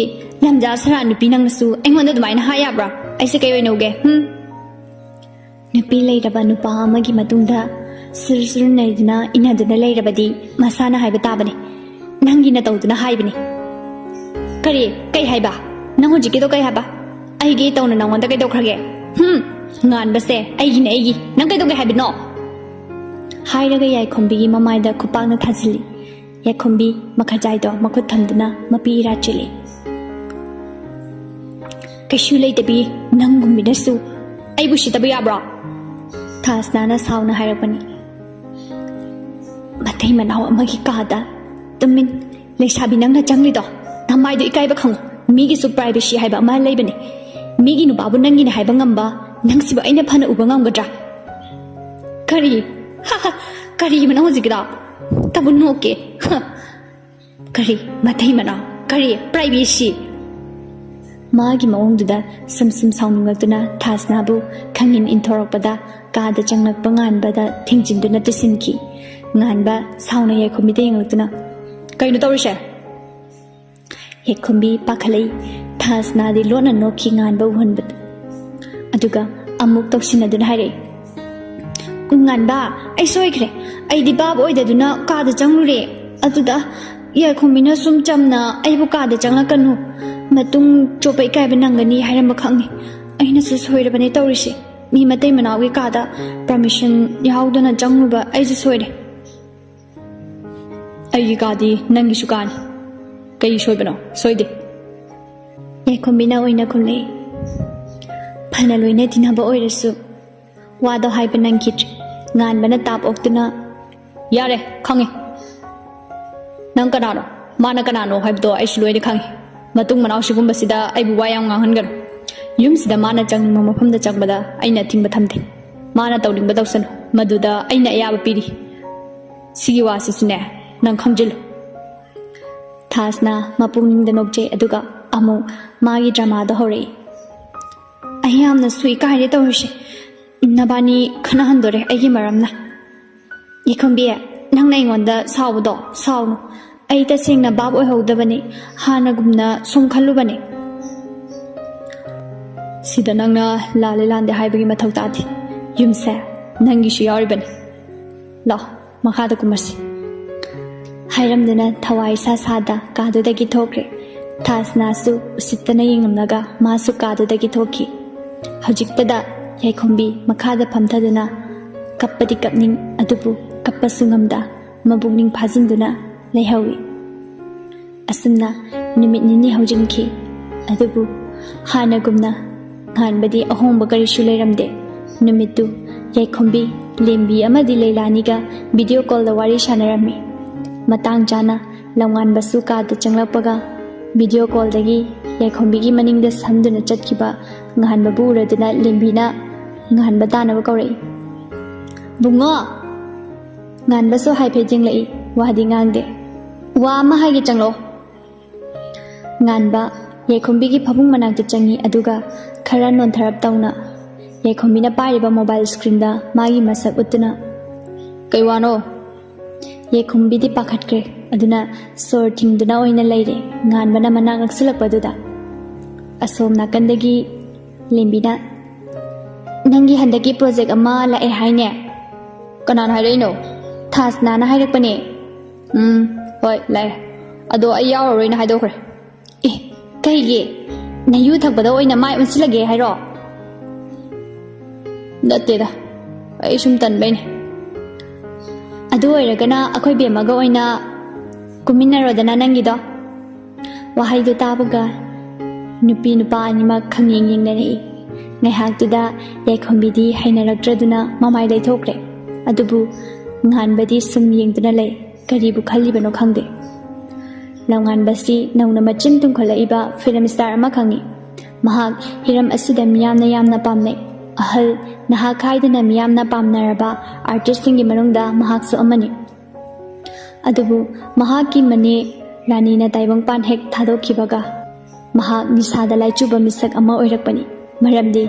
ꯂꯝꯖꯥ ꯁꯔꯥ ꯅꯨꯄꯤ ꯅꯪꯅꯁꯨ ꯑꯩꯉꯣꯟꯗ ꯑꯗꯨꯃꯥꯏꯅ ꯍꯥꯏ ꯌꯥꯕ꯭ꯔꯥ? ꯑꯩꯁꯦ ꯀꯩ ꯑꯣꯏꯅ ꯎꯒꯦ? ꯍꯨꯝ? ꯅꯨꯄꯤ ꯂꯩꯔꯕ ꯅꯨꯄꯥ ꯑꯃꯒꯤ ꯃꯇꯨꯡꯗ ꯁꯨꯔ ꯁꯨꯔ ꯅꯩꯗꯨꯅ ꯏꯟꯅꯗꯨꯅ ꯂꯩꯔꯕꯗꯤ ꯃꯁꯥꯅ ꯍꯥꯏꯕ ꯇꯥꯕꯅꯤ꯫ ꯅꯪꯒꯤ ꯅꯇꯧꯗꯨꯅ ꯍꯥꯏꯕꯅꯤ꯫ ꯀꯔꯤ? ꯀꯩ ꯍꯥꯏꯕ? ꯅꯪ ꯍꯧꯖꯤꯛꯀꯤꯗꯣ ꯀꯩ ꯍꯥꯏꯕ? ꯑꯩꯒꯤ ꯏꯇꯧꯅ ꯅꯪꯉꯣꯟꯗ ꯀꯩꯗꯧꯈ꯭ꯔꯒꯦ? ꯍꯨꯝ? ꯉꯥꯟꯕꯁꯦ ꯑꯩꯒꯤꯅꯦ, ꯑꯩꯒꯤ꯫ ꯅꯪ ꯀꯩꯗꯧꯒꯦ ꯍꯥꯏꯕꯅꯣ? ꯍꯥꯏꯔꯒ ꯌꯥꯏꯈꯣꯝꯕꯤꯒꯤ ꯃꯃꯥꯏꯗ ꯈꯨꯄꯥꯛꯅ ꯊꯥꯖꯤꯜꯂꯤ꯫ ꯌꯥꯏꯈꯣꯝꯕꯤ ꯃꯈꯥꯖꯥꯏꯗꯣ ꯃꯈꯨꯠ ꯊꯝꯗꯨꯅ ꯃꯄꯤ ꯏꯔꯥ ꯆꯦꯜꯂꯤ꯫ ꯀꯩꯁꯨ ꯂꯩꯇꯕꯤ ꯅꯪꯒꯨꯝꯕꯤꯅꯁꯨ ꯑꯩꯕꯨ ꯁꯤꯠꯇꯕ ꯌꯥꯕ꯭ꯔꯣ? ꯊꯥꯁꯅꯥꯅ ꯁꯥꯎꯅ ꯍꯥꯏꯔꯛꯄꯅꯤ꯫ ꯃꯇꯩ ꯃꯅꯥꯎ ꯑꯃꯒꯤ ꯀꯥꯗ ꯇꯨꯃꯤꯟ ꯂꯩꯁꯥꯕꯤ ꯅꯪꯅ ꯆꯪꯂꯤꯗꯣ, ꯅꯃꯥꯏꯗꯣ ꯏꯀꯥꯏꯕ ꯈꯪꯉꯨ꯫ ꯃꯤꯒꯤꯁꯨ privacy ꯍꯥꯏꯕ ꯑꯃ ꯂꯩꯕꯅꯤ꯫ ꯃꯤꯒꯤ ꯅꯨꯄꯥꯕꯨ ꯅꯪꯒꯤꯅꯤ ꯍꯥꯏꯕ ꯉꯝꯕ ꯅꯪꯁꯤꯕꯨ ꯑꯩꯅ ꯐꯅ ꯎꯕ ꯉꯝꯒꯗ꯭ꯔꯥ? ꯀꯔꯤ? ꯍꯥ ꯍꯥ, ꯀꯔꯤꯕꯅꯣ ꯍꯧꯖꯤꯛꯀꯤꯗꯣ? ꯇꯕꯨ ꯅꯣꯛꯀꯦ꯫ ꯍ꯫ ꯀꯔꯤ? ꯃꯇꯩ ꯃꯅꯥꯎ? ꯀꯔꯤ privacy? ꯃꯥꯒꯤ ꯃꯑꯣꯡꯗꯨꯗ ꯁꯨꯝ ꯁꯨꯝ ꯁꯥꯎꯅꯤꯡꯂꯛꯇꯨꯅ ꯊꯥꯁꯅꯥꯕꯨ ꯈꯪꯏꯟ ꯏꯟꯊꯣꯔꯛꯄꯗ ꯀꯥꯗ ꯆꯪꯂꯛꯄ ꯉꯥꯟꯕꯗ ꯊꯤꯡꯖꯤꯟꯗꯨꯅ ꯇꯨꯁꯤꯟꯈꯤ꯫ ꯉꯥꯟꯕ ꯁꯥꯎꯅ ꯌꯥꯏꯈꯣꯝꯕꯤꯗ ꯌꯦꯡꯂꯛꯇꯨꯅ, "ꯀꯩꯅꯣ ꯇꯧꯔꯤꯁꯦ?" ꯌꯥꯏꯈꯣꯝꯕꯤ ꯄꯥꯈꯠꯂꯛꯏ꯫ ꯊꯥꯁꯅꯥꯗꯤ ꯂꯣꯟꯅ ꯅꯣꯛꯈꯤ ꯉꯥꯟꯕ ꯎꯍꯟꯕꯗ꯫ ꯑꯗꯨꯒ ꯑꯃꯨꯛ ꯇꯧꯁꯤꯟꯅꯗꯨꯅ ꯍꯥꯏꯔꯛꯏ, "ꯉꯥꯟꯕ, ꯑꯩ ꯁꯣꯏꯈ꯭ꯔꯦ꯫ ꯑꯩꯗꯤ ꯚꯥꯞ ꯑꯣꯏꯗꯗꯨꯅ ꯀꯥꯗ ꯆꯪꯂꯨꯔꯦ꯫ ꯑꯗꯨꯗ ꯌꯥꯏꯈꯣꯝꯕꯤꯅ ꯁꯨꯝ ꯆꯝꯅ ꯑꯩꯕꯨ ꯀꯥꯗ ꯆꯪꯂꯛꯀꯅꯨ, ꯃꯇꯨꯡ ꯆꯣꯞꯄ ꯏꯀꯥꯏꯕ ꯅꯪꯒꯅꯤ ꯍꯥꯏꯔꯝꯕ ꯈꯛꯅꯤ꯫ ꯑꯩꯅꯁꯨ ꯁꯣꯏꯔꯕꯅꯦ ꯇꯧꯔꯤꯁꯦ꯫ ꯃꯤ ꯃꯇꯩ ꯃꯅꯥꯎꯒꯤ ꯀꯥꯗ permission ꯌꯥꯎꯗꯅ ꯆꯪꯂꯨꯕ ꯑꯩꯁꯨ ꯁꯣꯏꯔꯦ꯫" "ꯑꯩꯒꯤ ꯀꯥꯗꯤ ꯅꯪꯒꯤꯁꯨ ꯀꯥꯅꯤ꯫ ꯀꯩ ꯁꯣꯏꯕꯅꯣ?" "ꯁꯣꯏꯗꯦ꯫" ꯌꯥꯏꯈꯣꯝꯕꯤꯅ ꯑꯣꯏꯅ ꯈꯨꯝꯂꯛꯏ꯫ ꯐꯅ ꯂꯣꯏꯅ ꯇꯤꯟꯅꯕ ꯑꯣꯏꯔꯁꯨ ꯋꯥꯗꯣ ꯍꯥꯏꯕ ꯅꯪꯈꯤꯗ꯭ꯔꯦ꯫ ꯉꯥꯟꯕꯅ ꯇꯥꯞ ꯑꯣꯛꯇꯨꯅ, "ꯌꯥꯔꯦ, ꯈꯪꯉꯦ꯫ ꯅꯪ ꯀꯅꯥꯅꯣ? ꯃꯥꯅ ꯀꯅꯥꯅꯣ ꯍꯥꯏꯕꯗꯣ ꯑꯩꯁꯨ ꯂꯣꯏꯅ ꯈꯪꯉꯦ꯫ ꯃꯇꯨꯡ ꯃꯅꯥꯎ ꯁꯤꯒꯨꯝꯕꯁꯤꯗ ꯑꯩꯕꯨ ꯋꯥ ꯌꯥꯝ ꯉꯥꯡꯍꯟꯒꯅꯨ꯫ ꯌꯨꯝꯁꯤꯗ ꯃꯥꯅ ꯆꯪꯅꯤꯡꯕ ꯃꯐꯝꯗ ꯆꯪꯕꯗ ꯑꯩꯅ ꯑꯊꯤꯡꯕ ꯊꯝꯗꯦ꯫ ꯃꯥꯅ ꯇꯧꯅꯤꯡꯕ ꯇꯧꯁꯅꯨ꯫ ꯃꯗꯨꯗ ꯑꯩꯅ ꯑꯌꯥꯕ ꯄꯤꯔꯤ꯫ ꯁꯤꯒꯤ ꯋꯥꯁꯤꯁꯨꯅꯦ, ꯅꯪ ꯈꯪꯖꯤꯜꯂꯨ꯫" ꯊꯥꯁꯅ ꯃꯄꯨꯛꯅꯤꯡꯗ ꯅꯣꯛꯆꯩ, ꯑꯗꯨꯒ ꯑꯃꯨꯛ ꯃꯥꯒꯤ dramaꯗꯣ ꯍꯧꯔꯛꯏ꯫ "ꯑꯩ ꯌꯥꯝꯅ ꯁꯨꯏ ꯀꯥꯏꯔꯦ ꯇꯧꯔꯤꯁꯦ꯫ ꯅꯕꯥꯅꯤ ꯈꯠꯅꯍꯟꯗꯣꯔꯦ ꯑꯩꯒꯤ ꯃꯔꯝꯅ꯫" "ꯌꯥꯏꯈꯣꯝꯕꯤ, ꯅꯪꯅ ꯑꯩꯉꯣꯟꯗ ꯁꯥꯎꯕꯗꯣ ꯁꯥꯎꯅꯨ꯫ ꯑꯩ ꯇꯁꯦꯡꯅ ꯚꯥꯞ ꯑꯣꯏꯍꯧꯗꯕꯅꯤ꯫ ꯍꯥꯟꯅꯒꯨꯝꯅ ꯁꯨꯝ ꯈꯜꯂꯨꯕꯅꯤ꯫ ꯁꯤꯗ ꯅꯪꯅ ꯂꯥꯜꯂꯦ ꯂꯥꯟꯗꯦ ꯍꯥꯏꯕꯒꯤ ꯃꯊꯧ ꯇꯥꯗꯦ꯫ ꯌꯨꯝꯁꯦ ꯅꯪꯒꯤꯁꯨ ꯌꯥꯎꯔꯤꯕꯅꯤ꯫ ꯂꯥꯛꯑꯣ, ꯃꯈꯥꯗ ꯀꯨꯝꯃꯁꯤ꯫ ꯍꯥꯏꯔꯝꯗꯨꯅ ꯊꯋꯥꯏ ꯁꯥ ꯁꯥꯗ ꯀꯥꯗꯨꯗꯒꯤ ꯊꯣꯛꯈ꯭ꯔꯦ꯫ ꯊꯥꯁꯅꯥꯁꯨ ꯎꯁꯤꯠꯇꯅ ꯌꯦꯡꯂꯝꯂꯒ ꯃꯥꯁꯨ ꯀꯥꯗꯨꯗꯒꯤ ꯊꯣꯛꯈꯤ꯫ ꯍꯧꯖꯤꯛꯇꯗ ꯌꯥꯏꯈꯣꯝꯕꯤ ꯃꯈꯥꯗ ꯐꯝꯊꯗꯨꯅ ꯀꯞꯄꯗꯤ ꯀꯞꯅꯤꯡ, ꯑꯗꯨꯕꯨ ꯀꯞꯄꯁꯨ ꯉꯝꯗ ꯃꯕꯨꯛꯅꯤꯡ ꯐꯥꯖꯤꯟꯗꯨꯅ ꯂꯩꯍꯧꯏ꯫ ꯑꯁꯨꯝꯅ ꯅꯨꯃꯤꯠ ꯅꯤꯅꯤ ꯍꯧꯖꯤꯟꯈꯤ꯫ ꯑꯗꯨꯕꯨ ꯍꯥꯟꯅꯒꯨꯝꯅ ꯉꯥꯟꯕꯗꯤ ꯑꯍꯣꯡꯕ ꯀꯔꯤꯁꯨ ꯂꯩꯔꯝꯗꯦ꯫ ꯅꯨꯃꯤꯠꯇꯨ ꯌꯥꯏꯈꯣꯝꯕꯤ, ꯂꯦꯝꯕꯤ ꯑꯃꯗꯤ ꯂꯩꯂꯥꯅꯤꯒ ꯚꯤꯗꯤꯑꯣ ꯀꯣꯜꯗ ꯋꯥꯔꯤ ꯁꯥꯟꯅꯔꯝꯃꯤ꯫ ꯃꯇꯥꯡ ꯆꯥꯅ ꯂꯝꯉꯥꯟꯕꯁꯨ ꯀꯥꯗ ꯆꯪꯂꯛꯄꯒ ꯚꯤꯗꯤꯑꯣ ꯀꯣꯜꯗꯒꯤ ꯌꯥꯏꯈꯣꯝꯕꯤꯒꯤ ꯃꯅꯤꯡꯗ ꯁꯝꯗꯨꯅ ꯆꯠꯈꯤꯕ ꯉꯥꯟꯕꯕꯨ ꯎꯔꯗꯨꯅ ꯂꯦꯝꯕꯤꯅ ꯉꯥꯟꯕ ꯇꯥꯅꯕ ꯀꯧꯔꯛꯏ꯫ "ꯕꯨꯡꯉꯣ!" ꯉꯥꯟꯕꯁꯨ ꯍꯥꯏꯐꯦꯠ ꯌꯦꯡꯂꯛꯏ, ꯋꯥꯗꯤ ꯉꯥꯡꯗꯦ꯫ "ꯋꯥ ꯑꯃ ꯍꯥꯏꯒꯦ, ꯆꯪꯂꯛꯑꯣ꯫" ꯉꯥꯟꯕ ꯌꯥꯏꯈꯣꯝꯕꯤꯒꯤ ꯐꯃꯨꯡ ꯃꯅꯥꯛꯇ ꯆꯪꯉꯤ, ꯑꯗꯨꯒ ꯈꯔ ꯅꯣꯟꯊꯔꯞ ꯇꯧꯅ ꯌꯥꯏꯈꯣꯝꯕꯤꯅ ꯄꯥꯏꯔꯤꯕ ꯃꯣꯕꯥꯏꯜ ꯁ꯭ꯀ꯭ꯔꯤꯟꯗ ꯃꯥꯒꯤ ꯃꯁꯛ ꯎꯠꯇꯨꯅ, "ꯀꯩ ꯋꯥꯅꯣ?" ꯌꯥꯏꯈꯣꯝꯕꯤꯗꯤ ꯄꯥꯈꯠꯈ꯭ꯔꯦ, ꯑꯗꯨꯅ ꯁꯣꯔ ꯊꯤꯡꯗꯨꯅ ꯑꯣꯏꯅ ꯂꯩꯔꯦ, ꯉꯥꯟꯕꯅ ꯃꯅꯥꯛ ꯅꯛꯁꯤꯜꯂꯛꯄꯗꯨꯗ꯫ ꯑꯁꯣꯝ ꯅꯥꯀꯟꯗꯒꯤ ꯂꯦꯝꯕꯤꯅ, "ꯅꯪꯒꯤ ꯍꯟꯗꯛꯀꯤ ꯄ꯭ꯔꯣꯖꯦꯛ ꯑꯃ ꯂꯥꯛꯑꯦ ꯍꯥꯏꯅꯦ?" "ꯀꯅꯥꯅ ꯍꯥꯏꯔꯛꯏꯅꯣ?" "ꯊꯥꯁꯅꯥꯅ ꯍꯥꯏꯔꯛꯄꯅꯦ꯫" "ꯎꯝ, ꯍꯣꯏ, ꯂꯥꯛꯑꯦ꯫ ꯑꯗꯣ ꯑꯩ ꯌꯥꯎꯔꯔꯣꯏꯅ ꯍꯥꯏꯗꯣꯛꯈ꯭ꯔꯦ꯫" "ꯑꯦ, ꯀꯩꯒꯤ? ꯅꯌꯨ ꯊꯛꯄꯗ ꯑꯣꯏꯅ ꯃꯥꯏ ꯑꯣꯟꯁꯤꯜꯂꯒꯦ ꯍꯥꯏꯔꯣ?" "ꯅꯠꯇꯦꯗ, ꯑꯩ ꯁꯨꯝ ꯇꯟꯕꯩꯅꯦ꯫" "ꯑꯗꯨ ꯑꯣꯏꯔꯒꯅ ꯑꯩꯈꯣꯏ ꯕꯦꯝꯃꯒ ꯑꯣꯏꯅ ꯀꯨꯝꯃꯤꯟꯅꯔꯣꯗꯅ ꯅꯪꯒꯤꯗꯣ꯫" ꯋꯥꯍꯩꯗꯨ ꯇꯥꯕꯒ ꯅꯨꯄꯤ ꯅꯨꯄꯥ ꯑꯅꯤꯃꯛ ꯈꯪꯌꯦꯡ ꯌꯦꯡꯅꯔꯛꯏ꯫ ꯉꯥꯏꯍꯥꯛꯇꯨꯗ ꯌꯥꯏꯈꯣꯝꯕꯤꯗꯤ ꯍꯩꯅꯔꯛꯇ꯭ꯔꯗꯨꯅ ꯃꯃꯥꯏ ꯂꯩꯊꯣꯛꯈ꯭ꯔꯦ꯫ ꯑꯗꯨꯕꯨ ꯉꯥꯟꯕꯗꯤ ꯁꯨꯝ ꯌꯦꯡꯗꯨꯅ ꯂꯩ꯫ ꯀꯔꯤꯕꯨ ꯈꯜꯂꯤꯕꯅꯣ ꯈꯪꯗꯦ꯫ ꯂꯝꯉꯥꯟꯕꯁꯤ ꯅꯧꯅ ꯃꯆꯤꯟ ꯇꯨꯝꯈꯠꯂꯛꯏꯕ ꯐꯤꯂꯝ ꯁ꯭ꯇꯥꯔ ꯑꯃ ꯈꯪꯏ꯫ ꯃꯍꯥꯛ ꯍꯤꯔꯝ ꯑꯁꯤꯗ ꯃꯤꯌꯥꯝꯅ ꯌꯥꯝꯅ ꯄꯥꯝꯅꯩ꯫ ꯑꯍꯜ, ꯅꯍꯥ ꯈꯥꯏꯗꯅ ꯃꯤꯌꯥꯝꯅ ꯄꯥꯝꯅꯔꯕ ꯑꯥꯔꯇꯤꯁꯁꯤꯡꯒꯤ ꯃꯅꯨꯡꯗ ꯃꯍꯥꯛꯁꯨ ꯑꯃꯅꯤ꯫ ꯑꯗꯨꯕꯨ ꯃꯍꯥꯛꯀꯤ ꯃꯅꯦ ꯔꯥꯅꯤꯅ ꯇꯥꯏꯕꯪꯄꯥꯟ ꯍꯦꯛ ꯊꯥꯗꯣꯛꯈꯤꯕꯒ ꯃꯍꯥꯛ ꯅꯤꯁꯥꯗ ꯂꯥꯏꯆꯨꯕ ꯃꯤꯁꯛ ꯑꯃ ꯑꯣꯏꯔꯛꯄꯅꯤ꯫ ꯃꯔꯝꯗꯤ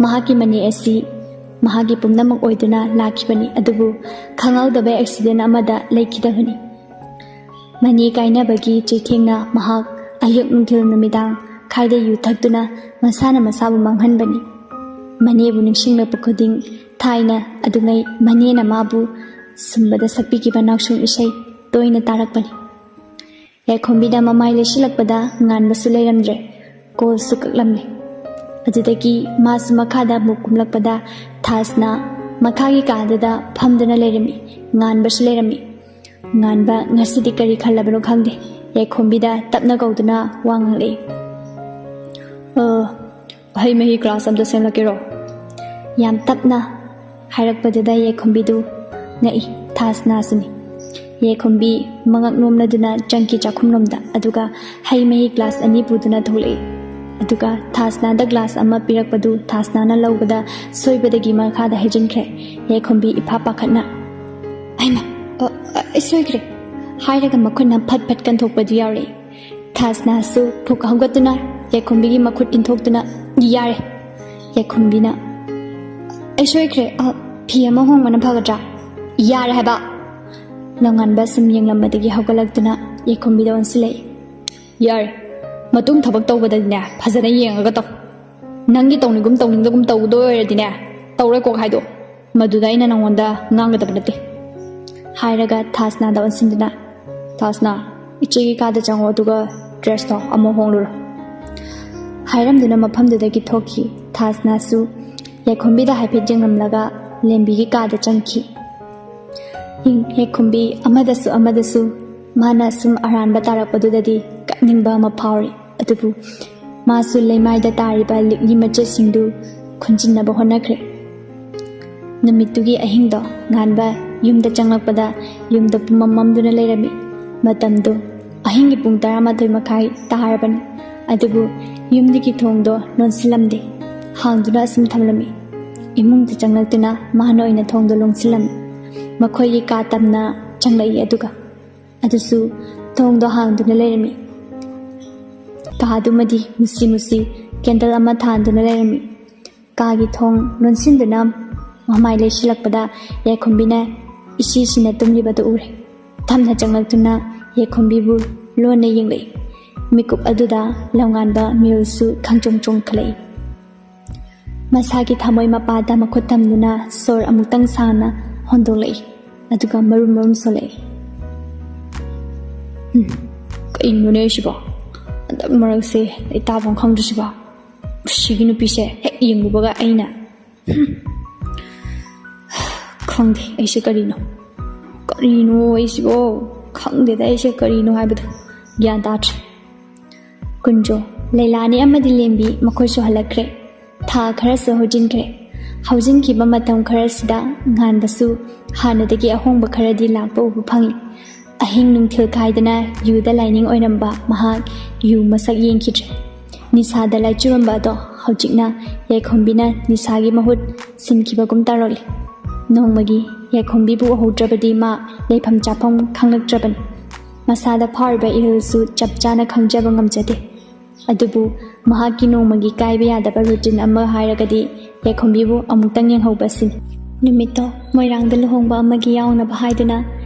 ꯃꯍꯥꯛꯀꯤ ꯃꯅꯦ ꯑꯁꯤ ꯃꯍꯥꯛꯀꯤ ꯄꯨꯝꯅꯃꯛ ꯑꯣꯏꯗꯨꯅ ꯂꯥꯛꯈꯤꯕꯅꯤ, ꯑꯗꯨꯕꯨ ꯈꯪꯍꯧꯗꯕ ꯑꯦꯛꯁꯤꯗꯦꯟ ꯑꯃꯗ ꯂꯩꯈꯤꯗꯕꯅꯤ꯫ ꯃꯅꯦ ꯀꯥꯏꯅꯕꯒꯤ ꯆꯩꯊꯦꯡꯅ ꯃꯍꯥꯛ ꯑꯌꯨꯛ ꯅꯨꯡꯊꯤꯜ ꯅꯨꯃꯤꯗꯥꯡ ꯈꯥꯏꯗ ꯌꯨ ꯊꯛꯇꯨꯅ ꯃꯁꯥꯅ ꯃꯁꯥꯕꯨ ꯃꯥꯡꯍꯟꯕꯅꯤ꯫ ꯃꯅꯦꯕꯨ ꯅꯤꯡꯁꯤꯡꯂꯛꯄ ꯈꯨꯗꯤꯡ ꯊꯥꯏꯅ ꯑꯗꯨꯉꯩ ꯃꯅꯦꯅ ꯃꯥꯕꯨ ꯁꯨꯝꯕꯗ ꯁꯛꯄꯤꯈꯤꯕ ꯅꯥꯎꯁꯨꯝ ꯏꯁꯩ ꯇꯣꯏꯅ ꯇꯥꯔꯛꯄꯅꯤ꯫ ꯌꯥꯏꯈꯣꯝꯕꯤꯗ ꯃꯃꯥꯏ ꯂꯩꯁꯤꯜꯂꯛꯄꯗ ꯉꯥꯟꯕꯁꯨ ꯂꯩꯔꯝꯗ꯭ꯔꯦ꯫ ꯀꯣꯜꯁꯨ ꯀꯛꯂꯝꯃꯤ꯫ ꯑꯗꯨꯗꯒꯤ ꯃꯥꯁꯨ ꯃꯈꯥꯗ ꯑꯃꯨꯛ ꯀꯨꯝꯂꯛꯄꯗ ꯊꯥꯁꯅ ꯃꯈꯥꯒꯤ ꯀꯥꯗꯨꯗ ꯐꯝꯗꯨꯅ ꯂꯩꯔꯝꯃꯤ꯫ ꯉꯥꯟꯕꯁꯨ ꯂꯩꯔꯝꯃꯤ꯫ ꯉꯥꯟꯕ ꯉꯁꯤꯗꯤ ꯀꯔꯤ ꯈꯜꯂꯕꯅꯣ ꯈꯪꯗꯦ꯫ ꯌꯥꯏꯈꯣꯝꯕꯤꯗ ꯇꯞꯅ ꯀꯧꯗꯨꯅ ꯋꯥ ꯉꯥꯡꯂꯛꯏ꯫ "ꯑ, ꯍꯩ ꯃꯍꯤ ꯒ꯭ꯂꯥꯁ ꯑꯝꯇ ꯁꯦꯝꯂꯛꯀꯦꯔꯣ?" ꯌꯥꯝ ꯇꯞꯅ ꯍꯥꯏꯔꯛꯄꯗꯨꯗ ꯌꯥꯏꯈꯣꯝꯕꯤꯗꯨ ꯉꯛꯏ꯫ ꯊꯥꯁꯅꯥꯁꯨꯅꯤ꯫ ꯌꯥꯏꯈꯣꯝꯕꯤ ꯃꯉꯛ ꯅꯣꯝꯂꯗꯨꯅ ꯆꯪꯈꯤ ꯆꯥꯛꯈꯨꯝꯂꯣꯝꯗ, ꯑꯗꯨꯒ ꯍꯩ ꯃꯍꯤ ꯒ꯭ꯂꯥꯁ ꯑꯅꯤ ꯄꯨꯗꯨꯅ ꯊꯣꯛꯂꯛꯏ꯫ ꯑꯗꯨꯒ ꯊꯥꯁꯅꯥꯗ ꯒ꯭ꯂꯥꯁ ꯑꯃ ꯄꯤꯔꯛꯄꯗꯨ ꯊꯥꯁꯅꯥꯅ ꯂꯧꯕꯗ ꯁꯣꯏꯕꯗꯒꯤ ꯃꯈꯥꯗ ꯍꯩꯖꯤꯟꯈ꯭ꯔꯦ꯫ ꯌꯥꯏꯈꯣꯝꯕꯤ ꯏꯐꯥ ꯄꯥꯈꯠꯅ, "ꯑꯩꯃ, ꯑ, ꯑ, ꯑꯩ ꯁꯣꯏꯈ꯭ꯔꯦ" ꯍꯥꯏꯔꯒ ꯃꯈꯨꯠꯅ ꯐꯠ ꯐꯠ ꯀꯟꯊꯣꯛꯄꯗꯨ ꯌꯥꯎꯔꯛꯏ꯫ ꯊꯥꯁꯅꯥꯁꯨ ꯐꯨꯛ ꯍꯧꯒꯠꯇꯨꯅ ꯌꯥꯏꯈꯣꯝꯕꯤꯒꯤ ꯃꯈꯨꯠ ꯏꯟꯊꯣꯛꯇꯨꯅ, "ꯌꯥꯔꯦ!" ꯌꯥꯏꯈꯣꯝꯕꯤꯅ, "ꯑꯩ ꯁꯣꯏꯈ꯭ꯔꯦ, ꯑ, ꯐꯤ ꯑꯃ ꯍꯣꯡꯕꯅ ꯐꯒꯗ꯭ꯔꯥ?" "ꯌꯥꯔꯦ ꯍꯥꯏꯕ!" ꯅꯣꯡꯉꯥꯟꯕ ꯁꯨꯝ ꯌꯦꯡꯂꯝꯕꯗꯒꯤ ꯍꯧꯒꯠꯂꯛꯇꯨꯅ ꯌꯥꯏꯈꯣꯝꯕꯤꯗ ꯑꯣꯟꯁꯤꯜꯂꯛꯏ꯫ "ꯌꯥꯔꯦ, ꯃꯇꯨꯡ ꯊꯕꯛ ꯇꯧꯕꯗꯗꯤꯅꯦ ꯐꯖꯅ ꯌꯦꯡꯉꯒ ꯇꯧ꯫ ꯅꯪꯒꯤ ꯇꯧꯅꯤꯡꯒꯨꯝ ꯇꯧꯅꯤꯡꯗꯒꯨꯝ ꯇꯧꯗꯣꯏ ꯑꯣꯏꯔꯗꯤꯅꯦ, ꯇꯧꯔꯣꯏ ꯀꯣꯛ ꯍꯥꯏꯗꯣ꯫ ꯃꯗꯨꯗ ꯑꯩꯅ ꯅꯪꯉꯣꯟꯗ ꯉꯥꯡꯒꯗꯕ ꯅꯠꯇꯦ" ꯍꯥꯏꯔꯒ ꯊꯥꯁꯅꯥꯗ ꯑꯣꯟꯁꯤꯟꯗꯨꯅ, "ꯊꯥꯁꯅꯥ, ꯏꯆꯦꯒꯤ ꯀꯥꯗ ꯆꯪꯉꯣ, ꯑꯗꯨꯒ ꯗ꯭ꯔꯦꯁꯇꯣ ꯑꯃꯨꯛ ꯍꯣꯡꯂꯨꯔꯣ" ꯍꯥꯏꯔꯝꯗꯨꯅ ꯃꯐꯝꯗꯨꯗꯒꯤ ꯊꯣꯛꯈꯤ꯫ ꯊꯥꯁꯅꯥꯁꯨ ꯌꯥꯏꯈꯣꯝꯕꯤꯗ ꯍꯥꯏꯐꯦꯠ ꯌꯦꯡꯂꯝꯂꯒ ꯂꯦꯝꯕꯤꯒꯤ ꯀꯥꯗ ꯆꯪꯈꯤ꯫ ꯌꯥꯏꯈꯣꯝꯕꯤ ꯑꯃꯗꯁꯨ ꯑꯃꯗꯁꯨ ꯃꯥꯅ ꯁꯨꯝ ꯑꯔꯥꯟꯕ ꯇꯥꯔꯛꯄꯗꯨꯗꯗꯤ ꯀꯞꯅꯤꯡꯕ ꯑꯃ ꯐꯥꯎꯔꯤ꯫ ꯑꯗꯨꯕꯨ ꯃꯥꯁꯨ ꯂꯩꯃꯥꯏꯗ ꯇꯥꯔꯤꯕ ꯂꯤꯛꯂꯤ ꯃꯆꯦꯠꯁꯤꯡꯗꯨ ꯈꯨꯟꯖꯤꯟꯅꯕ ꯍꯣꯠꯅꯈ꯭ꯔꯦ꯫ ꯅꯨꯃꯤꯠꯇꯨꯒꯤ ꯑꯍꯤꯡꯗꯣ ꯉꯥꯟꯕ ꯌꯨꯝꯗ ꯆꯪꯂꯛꯄꯗ ꯌꯨꯝꯗ ꯄꯨꯝꯃꯝ ꯃꯝꯗꯨꯅ ꯂꯩꯔꯝꯃꯤ꯫ ꯃꯇꯝꯗꯨ ꯑꯍꯤꯡꯒꯤ ꯄꯨꯡ ꯇꯔꯥꯃꯥꯊꯣꯏ ꯃꯈꯥꯏ ꯇꯥꯔꯕꯅꯤ꯫ ꯑꯗꯨꯕꯨ ꯌꯨꯝꯗꯨꯒꯤ ꯊꯣꯡꯗꯣ ꯂꯣꯟꯁꯤꯜꯂꯝꯗꯦ꯫ ꯍꯥꯡꯗꯨꯅ ꯑꯁꯨꯝ ꯊꯝꯂꯝꯃꯤ꯫ ꯏꯃꯨꯡꯗ ꯆꯪꯂꯛꯇꯨꯅ ꯃꯥꯅ ꯑꯣꯏꯅ ꯊꯣꯡꯗꯣ ꯂꯣꯟꯁꯤꯜꯂꯝꯃꯤ꯫ ꯃꯈꯣꯏꯒꯤ ꯀꯥ ꯇꯝꯅ ꯆꯪꯂꯛꯏ꯫ ꯑꯗꯨꯒ ꯑꯗꯨꯁꯨ ꯊꯣꯡꯗꯣ ꯍꯥꯡꯗꯨꯅ ꯂꯩꯔꯝꯃꯤ꯫ ꯀꯥꯗꯨꯃꯗꯤ ꯃꯨꯁꯤ ꯃꯨꯁꯤ ꯀꯦꯟꯗꯜ ꯑꯃ ꯊꯥꯟꯗꯨꯅ ꯂꯩꯔꯝꯃꯤ꯫ ꯀꯥꯒꯤ ꯊꯣꯡ ꯂꯣꯟꯁꯤꯟꯗꯨꯅ ꯃꯃꯥꯏ ꯂꯩꯁꯤꯜꯂꯛꯄꯗ ꯌꯥꯏꯈꯣꯝꯕꯤꯅ ꯏꯁꯤꯁꯤꯅ ꯇꯨꯝꯂꯤꯕꯗꯨ ꯎꯔꯦ꯫ ꯇꯞꯅ ꯆꯪꯂꯛꯇꯨꯅ ꯌꯥꯏꯈꯣꯝꯕꯤꯕꯨ ꯂꯣꯟꯅ ꯌꯦꯡꯂꯛꯏ꯫ ꯃꯤꯀꯨꯞ ꯑꯗꯨꯗ ꯂꯝꯉꯥꯟꯕ ꯃꯤꯍꯨꯜꯁꯨ ꯈꯪꯆꯣꯡ ꯆꯣꯡꯈꯠꯂꯛꯏ꯫ ꯃꯁꯥꯒꯤ ꯊꯃꯣꯏ ꯃꯄꯥꯗ ꯃꯈꯨꯠ ꯊꯝꯗꯨꯅ ꯁꯣꯔ ꯑꯃꯨꯛꯇꯪ ꯁꯥꯡꯅ ꯍꯣꯟꯗꯣꯛꯂꯛꯏ꯫ ꯑꯗꯨꯒ ꯃꯔꯨꯝ ꯃꯔꯨꯝ ꯁꯣꯜꯂꯛꯏ꯫ "ꯎꯝ, ꯀꯩꯅꯣꯅꯦ ꯑꯩꯁꯤꯕꯣ? ꯍꯟꯗꯛ ꯃꯔꯛꯁꯦ ꯑꯩ ꯇꯥꯐꯝ ꯈꯪꯗ꯭ꯔꯤꯁꯤꯕꯣ? ꯁꯤꯒꯤ ꯅꯨꯄꯤꯁꯦ ꯍꯦꯛ ꯌꯦꯡꯉꯨꯕꯒ ꯑꯩꯅ, ꯎꯝ, ꯈꯪꯗꯦ ꯑꯩꯁꯦ ꯀꯔꯤꯅꯣ꯫ ꯀꯔꯤꯅꯣ ꯑꯩꯁꯤꯕꯣ? ꯈꯪꯗꯦꯗ ꯑꯩꯁꯦ ꯀꯔꯤꯅꯣ ꯍꯥꯏꯕꯗꯣ꯫ ꯒ꯭ꯌꯥꯟ ꯇꯥꯗ꯭ꯔꯦ꯫" ꯀꯨꯟꯖꯣ, ꯂꯩꯂꯥꯅꯤ ꯑꯃꯗꯤ ꯂꯦꯝꯕꯤ ꯃꯈꯣꯏꯁꯨ ꯍꯜꯂꯛꯈ꯭ꯔꯦ꯫ ꯊꯥ ꯈꯔꯁꯨ ꯍꯧꯖꯤꯟꯈ꯭ꯔꯦ꯫ ꯍꯧꯖꯤꯟꯈꯤꯕ ꯃꯇꯝ ꯈꯔꯁꯤꯗ ꯉꯥꯟꯕꯁꯨ ꯍꯥꯟꯅꯗꯒꯤ ꯑꯍꯣꯡꯕ ꯈꯔꯗꯤ ꯂꯥꯛꯄ ꯎꯕ ꯐꯪꯏ꯫ ꯑꯍꯤꯡ ꯅꯨꯡꯊꯤꯜ ꯈꯥꯏꯗꯅ ꯌꯨꯗ ꯂꯥꯏꯅꯤꯡ ꯑꯣꯏꯔꯝꯕ ꯃꯍꯥꯛ ꯌꯨ ꯃꯁꯛ ꯌꯦꯡꯈꯤꯗ꯭ꯔꯦ꯫ ꯅꯤꯁꯥꯗ ꯂꯥꯏꯆꯨꯔꯝꯕ ꯑꯗꯣ ꯍꯧꯖꯤꯛꯅ ꯌꯥꯏꯈꯣꯝꯕꯤꯅ ꯅꯤꯁꯥꯒꯤ ꯃꯍꯨꯠ ꯁꯤꯟꯈꯤꯕꯒꯨꯝ ꯇꯧꯔꯛꯂꯤ꯫ ꯅꯣꯡꯃꯒꯤ ꯌꯥꯏꯈꯣꯝꯕꯤꯕꯨ ꯎꯍꯧꯗ꯭ꯔꯕꯗꯤ ꯃꯥ ꯂꯩꯐꯝ ꯆꯥꯐꯝ ꯈꯪꯂꯛꯇ꯭ꯔꯕꯅꯤ꯫ ꯃꯁꯥꯗ ꯐꯥꯎꯔꯤꯕ ꯏꯍꯨꯜꯁꯨ ꯆꯞ ꯆꯥꯅ ꯈꯪꯖꯕ ꯉꯝꯖꯗꯦ꯫ ꯑꯗꯨꯕꯨ ꯃꯍꯥꯛꯀꯤ ꯅꯣꯡꯃꯒꯤ ꯀꯥꯏꯕ ꯌꯥꯗꯕ ꯔꯨꯇꯤꯟ ꯑꯃ ꯍꯥꯏꯔꯒꯗꯤ ꯌꯥꯏꯈꯣꯝꯕꯤꯕꯨ ꯑꯃꯨꯛꯇꯪ ꯌꯦꯡꯍꯧꯕ ꯑꯁꯤꯅꯤ꯫ ꯅꯨꯃꯤꯠꯇꯣ ꯃꯣꯏꯔꯥꯡꯗ ꯂꯨꯍꯣꯡꯕ ꯑꯃꯒꯤ ꯌꯥꯎꯅꯕ ꯍꯥꯏꯗꯨꯅ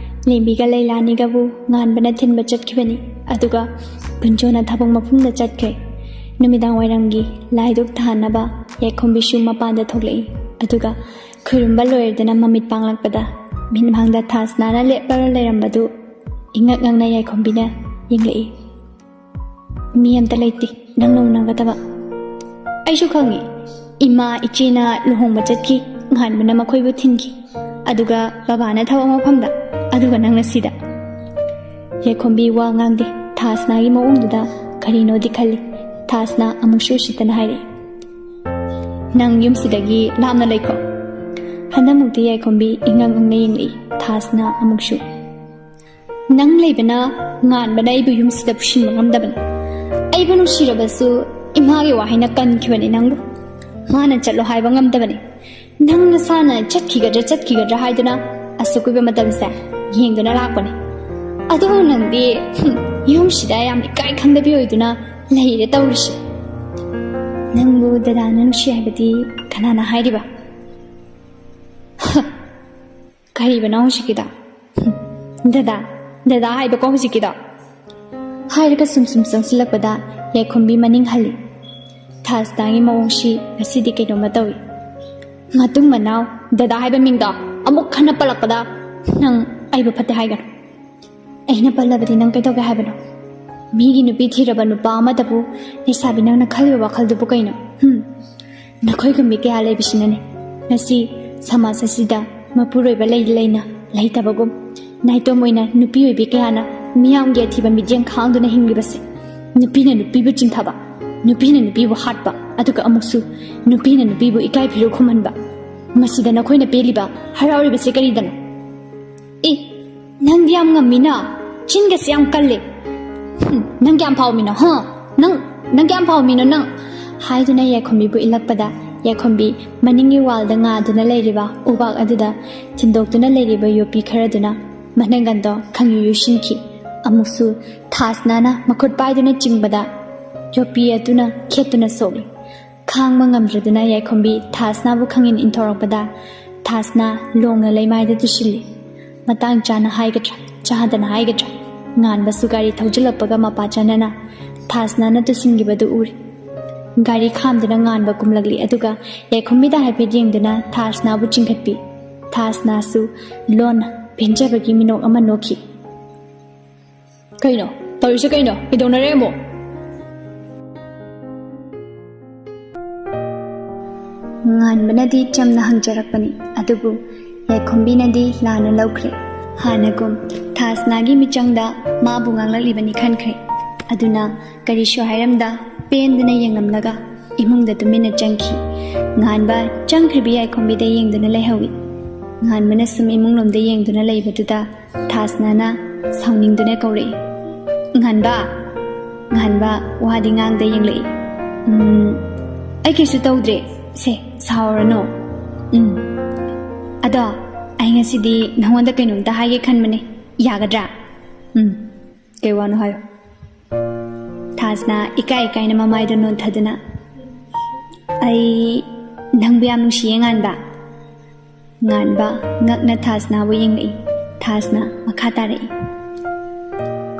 ꯂꯦꯝꯕꯤꯒ ꯂꯩꯂꯥꯅꯤꯒꯕꯨ ꯉꯥꯟꯕꯅ ꯊꯤꯟꯕ ꯆꯠꯈꯤꯕꯅꯤ꯫ ꯑꯗꯨꯒ ꯀꯨꯟꯖꯣꯅ ꯊꯕꯛ ꯃꯐꯝꯗ ꯆꯠꯈ꯭ꯔꯦ꯫ ꯅꯨꯃꯤꯗꯥꯡ ꯋꯥꯏꯔꯝꯒꯤ ꯂꯥꯏꯗꯨꯛ ꯊꯥꯅꯕ ꯌꯥꯏꯈꯣꯝꯕꯤꯁꯨ ꯃꯄꯥꯟꯗ ꯊꯣꯛꯂꯛꯏ꯫ ꯑꯗꯨꯒ ꯈꯨꯔꯨꯝꯕ ꯂꯣꯏꯔꯗꯨꯅ ꯃꯃꯤꯠ ꯄꯥꯡꯂꯛꯄꯗ ꯃꯤꯠꯃꯥꯡꯗ ꯊꯥꯁꯅꯥꯅ ꯂꯦꯞꯂꯒ ꯂꯩꯔꯝꯕꯗꯨ ꯏꯉꯛ ꯉꯛꯅ ꯌꯥꯏꯈꯣꯝꯕꯤꯅ ꯌꯦꯡꯂꯛꯏ꯫ "ꯃꯤ ꯑꯝꯇ ꯂꯩꯇꯦ ꯅꯪꯅ ꯎꯅꯒꯗꯕ꯫" "ꯑꯩꯁꯨ ꯈꯪꯉꯤ꯫ ꯏꯃꯥ ꯏꯆꯦꯅ ꯂꯨꯍꯣꯡꯕ ꯆꯠꯈꯤ꯫ ꯉꯥꯟꯕꯅ ꯃꯈꯣꯏꯕꯨ ꯊꯤꯟꯈꯤ꯫ ꯑꯗꯨꯒ ꯕꯕꯥꯅ ꯊꯕꯛ ꯃꯐꯝꯗ꯫ ꯑꯗꯨꯒ ꯅꯪꯅ ꯁꯤꯗ꯫" ꯌꯥꯏꯈꯣꯝꯕꯤ ꯋꯥ ꯉꯥꯡꯗꯦ꯫ ꯊꯥꯁꯅꯥꯒꯤ ꯃꯑꯣꯡꯗꯨꯗ ꯀꯔꯤꯅꯣꯗꯤ ꯈꯜꯂꯤ꯫ ꯊꯥꯁꯅꯥ ꯑꯃꯨꯛꯁꯨ ꯎꯁꯤꯠꯇꯅ ꯍꯥꯏꯔꯛꯏ, "ꯅꯪ ꯌꯨꯝꯁꯤꯗꯒꯤ ꯂꯥꯞꯅ ꯂꯩꯈ꯭ꯔꯣ꯫" ꯍꯟꯗꯛꯃꯨꯛꯇꯤ ꯌꯥꯏꯈꯣꯝꯕꯤ ꯏꯉꯛ ꯉꯛꯅ ꯌꯦꯡꯂꯛꯏ꯫ ꯊꯥꯁꯅꯥ ꯑꯃꯨꯛꯁꯨ, "ꯅꯪ ꯂꯩꯕꯅ ꯉꯥꯟꯕꯅ ꯑꯩꯕꯨ ꯌꯨꯝꯁꯤꯗ ꯄꯨꯁꯤꯟꯕ ꯉꯝꯗꯕꯅꯤ꯫ ꯑꯩꯕꯨ ꯅꯨꯡꯁꯤꯔꯕꯁꯨ ꯏꯃꯥꯒꯤ ꯋꯥꯍꯩꯅ ꯀꯟꯈꯤꯕꯅꯤ ꯅꯪꯕꯨ꯫ ꯃꯥꯅ ꯆꯠꯂꯣ ꯍꯥꯏꯕ ꯉꯝꯗꯕꯅꯤ꯫ ꯅꯪ ꯅꯁꯥꯅ ꯆꯠꯈꯤꯒꯗ꯭ꯔꯥ ꯆꯠꯈꯤꯒꯗ꯭ꯔꯥ ꯍꯥꯏꯗꯨꯅ ꯑꯁꯨꯛ ꯀꯨꯏꯕ ꯃꯇꯝꯁꯦ ꯌꯦꯡꯗꯨꯅ ꯂꯥꯛꯄꯅꯤ꯫ ꯑꯗꯨꯕꯨ ꯅꯪꯗꯤ, ꯍꯨꯝ, ꯌꯨꯝꯁꯤꯗ ꯌꯥꯝ ꯏꯀꯥꯏ ꯈꯪꯗꯕꯤ ꯑꯣꯏꯗꯨꯅ ꯂꯩꯔꯦ ꯇꯧꯔꯤꯁꯦ꯫" "ꯅꯪꯕꯨ ꯗꯗꯥꯅ ꯅꯨꯡꯁꯤ ꯍꯥꯏꯕꯗꯤ ꯀꯅꯥꯅ ꯍꯥꯏꯔꯤꯕ?" ꯀꯔꯤꯕꯅꯣ ꯍꯧꯖꯤꯛꯀꯤꯗꯣ? ꯗꯗꯥ, ꯗꯗꯥ ꯍꯥꯏꯕꯀꯣ ꯍꯧꯖꯤꯛꯀꯤꯗꯣ꯫ ꯍꯥꯏꯔꯒ ꯁꯨꯝ ꯁꯨꯝ ꯆꯪꯁꯤꯜꯂꯛꯄꯗ ꯌꯥꯏꯈꯣꯝꯕꯤ ꯃꯅꯤꯡ ꯍꯜꯂꯤ꯫ ꯊꯥꯁꯅꯥꯒꯤ ꯃꯑꯣꯡꯁꯤ ꯉꯁꯤꯗꯤ ꯀꯩꯅꯣꯝꯃ ꯇꯧꯏ꯫ ꯃꯇꯨꯡ ꯃꯅꯥꯎ ꯗꯗꯥ ꯍꯥꯏꯕ ꯃꯤꯡꯗꯣ ꯑꯃꯨꯛ ꯍꯟꯅ ꯄꯜꯂꯛꯄꯗ ꯅꯪ ꯑꯩꯕꯨ ꯐꯠꯇꯦ ꯍꯥꯏꯒꯅꯨ꯫ ꯑꯩꯅ ꯄꯜꯂꯕꯗꯤ ꯅꯪ ꯀꯩꯗꯧꯒꯦ ꯍꯥꯏꯕꯅꯣ? ꯃꯤꯒꯤ ꯅꯨꯄꯤ ꯊꯤꯔꯕ ꯅꯨꯄꯥ ꯑꯃꯗꯕꯨ ꯂꯩꯁꯥꯕꯤ ꯅꯪꯅ ꯈꯜꯂꯤꯕ ꯋꯥꯈꯜꯗꯨꯕꯨ ꯀꯩꯅꯣ? ꯍꯨꯝ꯫ ꯅꯈꯣꯏꯒꯨꯝꯕꯤ ꯀꯌꯥ ꯂꯩꯕꯁꯤꯅꯅꯦ ꯉꯁꯤ ꯁꯃꯥꯖ ꯑꯁꯤꯗ ꯃꯄꯨꯔꯣꯏꯕ ꯂꯩ ꯂꯩꯅ ꯂꯩꯇꯕꯒꯨꯝ, ꯅꯥꯏꯇꯣꯝ ꯑꯣꯏꯅ ꯅꯨꯄꯤ ꯑꯣꯏꯕꯤ ꯀꯌꯥꯅ ꯃꯤꯌꯥꯝꯒꯤ ꯑꯊꯤꯕ ꯃꯤꯠꯌꯦꯡ ꯈꯥꯡꯗꯨꯅ ꯍꯤꯡꯂꯤꯕꯁꯦ꯫ ꯅꯨꯄꯤꯅ ꯅꯨꯄꯤꯕꯨ ꯆꯤꯡꯊꯕ, ꯅꯨꯄꯤꯅ ꯅꯨꯄꯤꯕꯨ ꯍꯥꯠꯄ, ꯑꯗꯨꯒ ꯑꯃꯨꯛꯁꯨ ꯅꯨꯄꯤꯅ ꯅꯨꯄꯤꯕꯨ ꯏꯀꯥꯏ ꯐꯤꯔꯨꯛ ꯈꯨꯝꯍꯟꯕ꯫ ꯃꯁꯤꯗ ꯅꯈꯣꯏꯅ ꯄꯦꯜꯂꯤꯕ, ꯍꯔꯥꯎꯔꯤꯕꯁꯦ ꯀꯔꯤꯗꯅꯣ? ꯑꯦ, ꯅꯪꯗꯤ ꯌꯥꯝ ꯉꯝꯃꯤꯅ, ꯆꯤꯟꯒꯁꯦ ꯌꯥꯝ ꯀꯜꯂꯦ꯫ ꯍꯨꯝ, ꯅꯪ ꯀꯌꯥꯝ ꯐꯥꯎꯃꯤꯅꯣ, ꯍꯥ? ꯅꯪ, ꯅꯪ ꯀꯌꯥꯝ ꯐꯥꯎꯃꯤꯅꯣ ꯅꯪ? ꯍꯥꯏꯗꯨꯅ ꯌꯥꯏꯈꯣꯝꯕꯤꯕꯨ ꯏꯜꯂꯛꯄꯗ, ꯌꯥꯏꯈꯣꯝꯕꯤ ꯃꯅꯤꯡꯒꯤ ꯋꯥꯜꯗ ꯉꯥꯗꯨꯅ ꯂꯩꯔꯤꯕ ꯎꯕꯥꯛ ꯑꯗꯨꯗ ꯊꯤꯟꯗꯣꯛꯇꯨꯅ ꯂꯩꯔꯤꯕ ꯌꯣꯠꯄꯤ ꯈꯔꯗꯨꯅ ꯃꯅꯪꯒꯟꯗꯣ ꯈꯪꯌꯨ ꯌꯨꯁꯤꯟꯈꯤ꯫ ꯑꯃꯨꯛꯁꯨ ꯊꯥꯁꯅꯥꯅ ꯃꯈꯨꯠ ꯄꯥꯏꯗꯨꯅ ꯆꯤꯡꯕꯗ ꯌꯣꯠꯄꯤ ꯑꯗꯨꯅ ꯈꯦꯠꯇꯨꯅ ꯁꯣꯛꯂꯤ꯫ ꯈꯥꯡꯕ ꯉꯝꯗ꯭ꯔꯗꯨꯅ ꯌꯥꯏꯈꯣꯝꯕꯤ ꯊꯥꯁꯅꯥꯕꯨ ꯈꯪꯏꯟ ꯏꯟꯊꯣꯔꯛꯄꯗ ꯊꯥꯁꯅꯥ ꯂꯣꯡꯅ ꯂꯩꯃꯥꯏꯗ ꯇꯨꯁꯤꯜꯂꯤ꯫ ꯃꯇꯥꯡ ꯆꯥꯅ ꯍꯥꯏꯒꯗ꯭ꯔꯥ, ꯆꯥꯗꯅ ꯍꯥꯏꯒꯗ꯭ꯔꯥ, ꯉꯥꯟꯕꯁꯨ ꯒꯥꯔꯤ ꯊꯧꯖꯤꯜꯂꯛꯄꯒ ꯃꯄꯥ ꯆꯥꯅꯅ ꯊꯥꯁꯅꯥꯅ ꯇꯨꯁꯤꯟꯈꯤꯕꯗꯨ ꯎꯔꯤ꯫ ꯒꯥꯔꯤ ꯈꯥꯝꯗꯨꯅ ꯉꯥꯟꯕ ꯀꯨꯝꯂꯛꯂꯤ, ꯑꯗꯨꯒ ꯌꯥꯏꯈꯣꯝꯕꯤꯗ ꯍꯥꯏꯐꯦꯠ ꯌꯦꯡꯗꯨꯅ ꯊꯥꯁꯅꯥꯕꯨ ꯆꯤꯡꯈꯠꯄꯤ꯫ ꯊꯥꯁꯅꯥꯁꯨ ꯂꯣꯟꯅ ꯄꯦꯟꯖꯕꯒꯤ ꯃꯤꯅꯣꯛ ꯑꯃ ꯅꯣꯛꯈꯤ꯫ "ꯀꯩꯅꯣ ꯇꯧꯔꯤꯁꯦ? ꯀꯩꯅꯣ ꯀꯩꯗꯧꯅꯔꯦ ꯑꯃꯨꯛ?" ꯉꯥꯟꯕꯅꯗꯤ ꯆꯝꯅ ꯍꯪꯖꯔꯛꯄꯅꯤ, ꯑꯗꯨꯕꯨ ꯌꯥꯏꯈꯣꯝꯕꯤꯅꯗꯤ ꯂꯥꯟꯅ ꯂꯧꯈ꯭ꯔꯦ꯫ ꯍꯥꯟꯅꯒꯨꯝ ꯊꯥꯁꯅꯥꯒꯤ ꯃꯤꯆꯪꯗ ꯃꯥꯕꯨ ꯉꯥꯡꯂꯛꯂꯤꯕꯅꯤ ꯈꯟꯈ꯭ꯔꯦ꯫ ꯑꯗꯨꯅ ꯀꯔꯤꯁꯨ ꯍꯥꯏꯔꯝꯗ ꯄꯦꯟꯗꯅ ꯌꯦꯡꯂꯝꯂꯒ ꯏꯃꯨꯡꯗ ꯇꯨꯃꯤꯟꯅ ꯆꯪꯈꯤ꯫ ꯉꯥꯟꯕ ꯆꯪꯈ꯭ꯔꯤꯕ ꯌꯥꯏꯈꯣꯝꯕꯤꯗ ꯌꯦꯡꯗꯨꯅ ꯂꯩꯍꯧꯏ꯫ ꯉꯥꯟꯕꯅ ꯁꯨꯝ ꯏꯃꯨꯡꯂꯣꯝꯗ ꯌꯦꯡꯗꯨꯅ ꯂꯩꯕꯗꯨꯗ ꯊꯥꯁꯅꯥꯅ ꯁꯥꯎꯅꯤꯡꯗꯨꯅ ꯀꯧꯔꯛꯏ, "ꯉꯥꯟꯕ!" ꯉꯥꯟꯕ ꯋꯥꯗꯤ ꯉꯥꯡꯗ ꯌꯦꯡꯂꯛꯏ꯫ "ꯎꯝ, ꯑꯩ ꯀꯩꯁꯨ ꯇꯧꯗ꯭ꯔꯦ꯫ ꯁꯦ, ꯁꯥꯎꯔꯅꯨ꯫ ꯎꯝ, ꯑꯗꯣ ꯑꯩ ꯉꯁꯤꯗꯤ ꯅꯉꯣꯟꯗ ꯀꯩꯅꯣꯝꯇ ꯍꯥꯏꯒꯦ ꯈꯟꯕꯅꯦ꯫ ꯌꯥꯒꯗ꯭ꯔꯥ?" "ꯎꯝ, ꯀꯩ ꯋꯥꯅꯣ ꯍꯥꯏꯌꯣ?" ꯊꯥꯁꯅꯥ ꯏꯀꯥꯏ ꯏꯀꯥꯏꯅ ꯃꯃꯥꯏꯗꯣ ꯅꯣꯟꯊꯗꯨꯅ, "ꯑꯩ ꯅꯪꯕꯨ ꯌꯥꯝ ꯅꯨꯡꯁꯤꯌꯦ, ꯉꯥꯟꯕ꯫" ꯉꯥꯟꯕ ꯉꯛꯅ ꯊꯥꯁꯅꯥꯕꯨ ꯌꯦꯡꯂꯛꯏ꯫ ꯊꯥꯁꯅꯥ ꯃꯈꯥ ꯇꯥꯔꯛꯏ,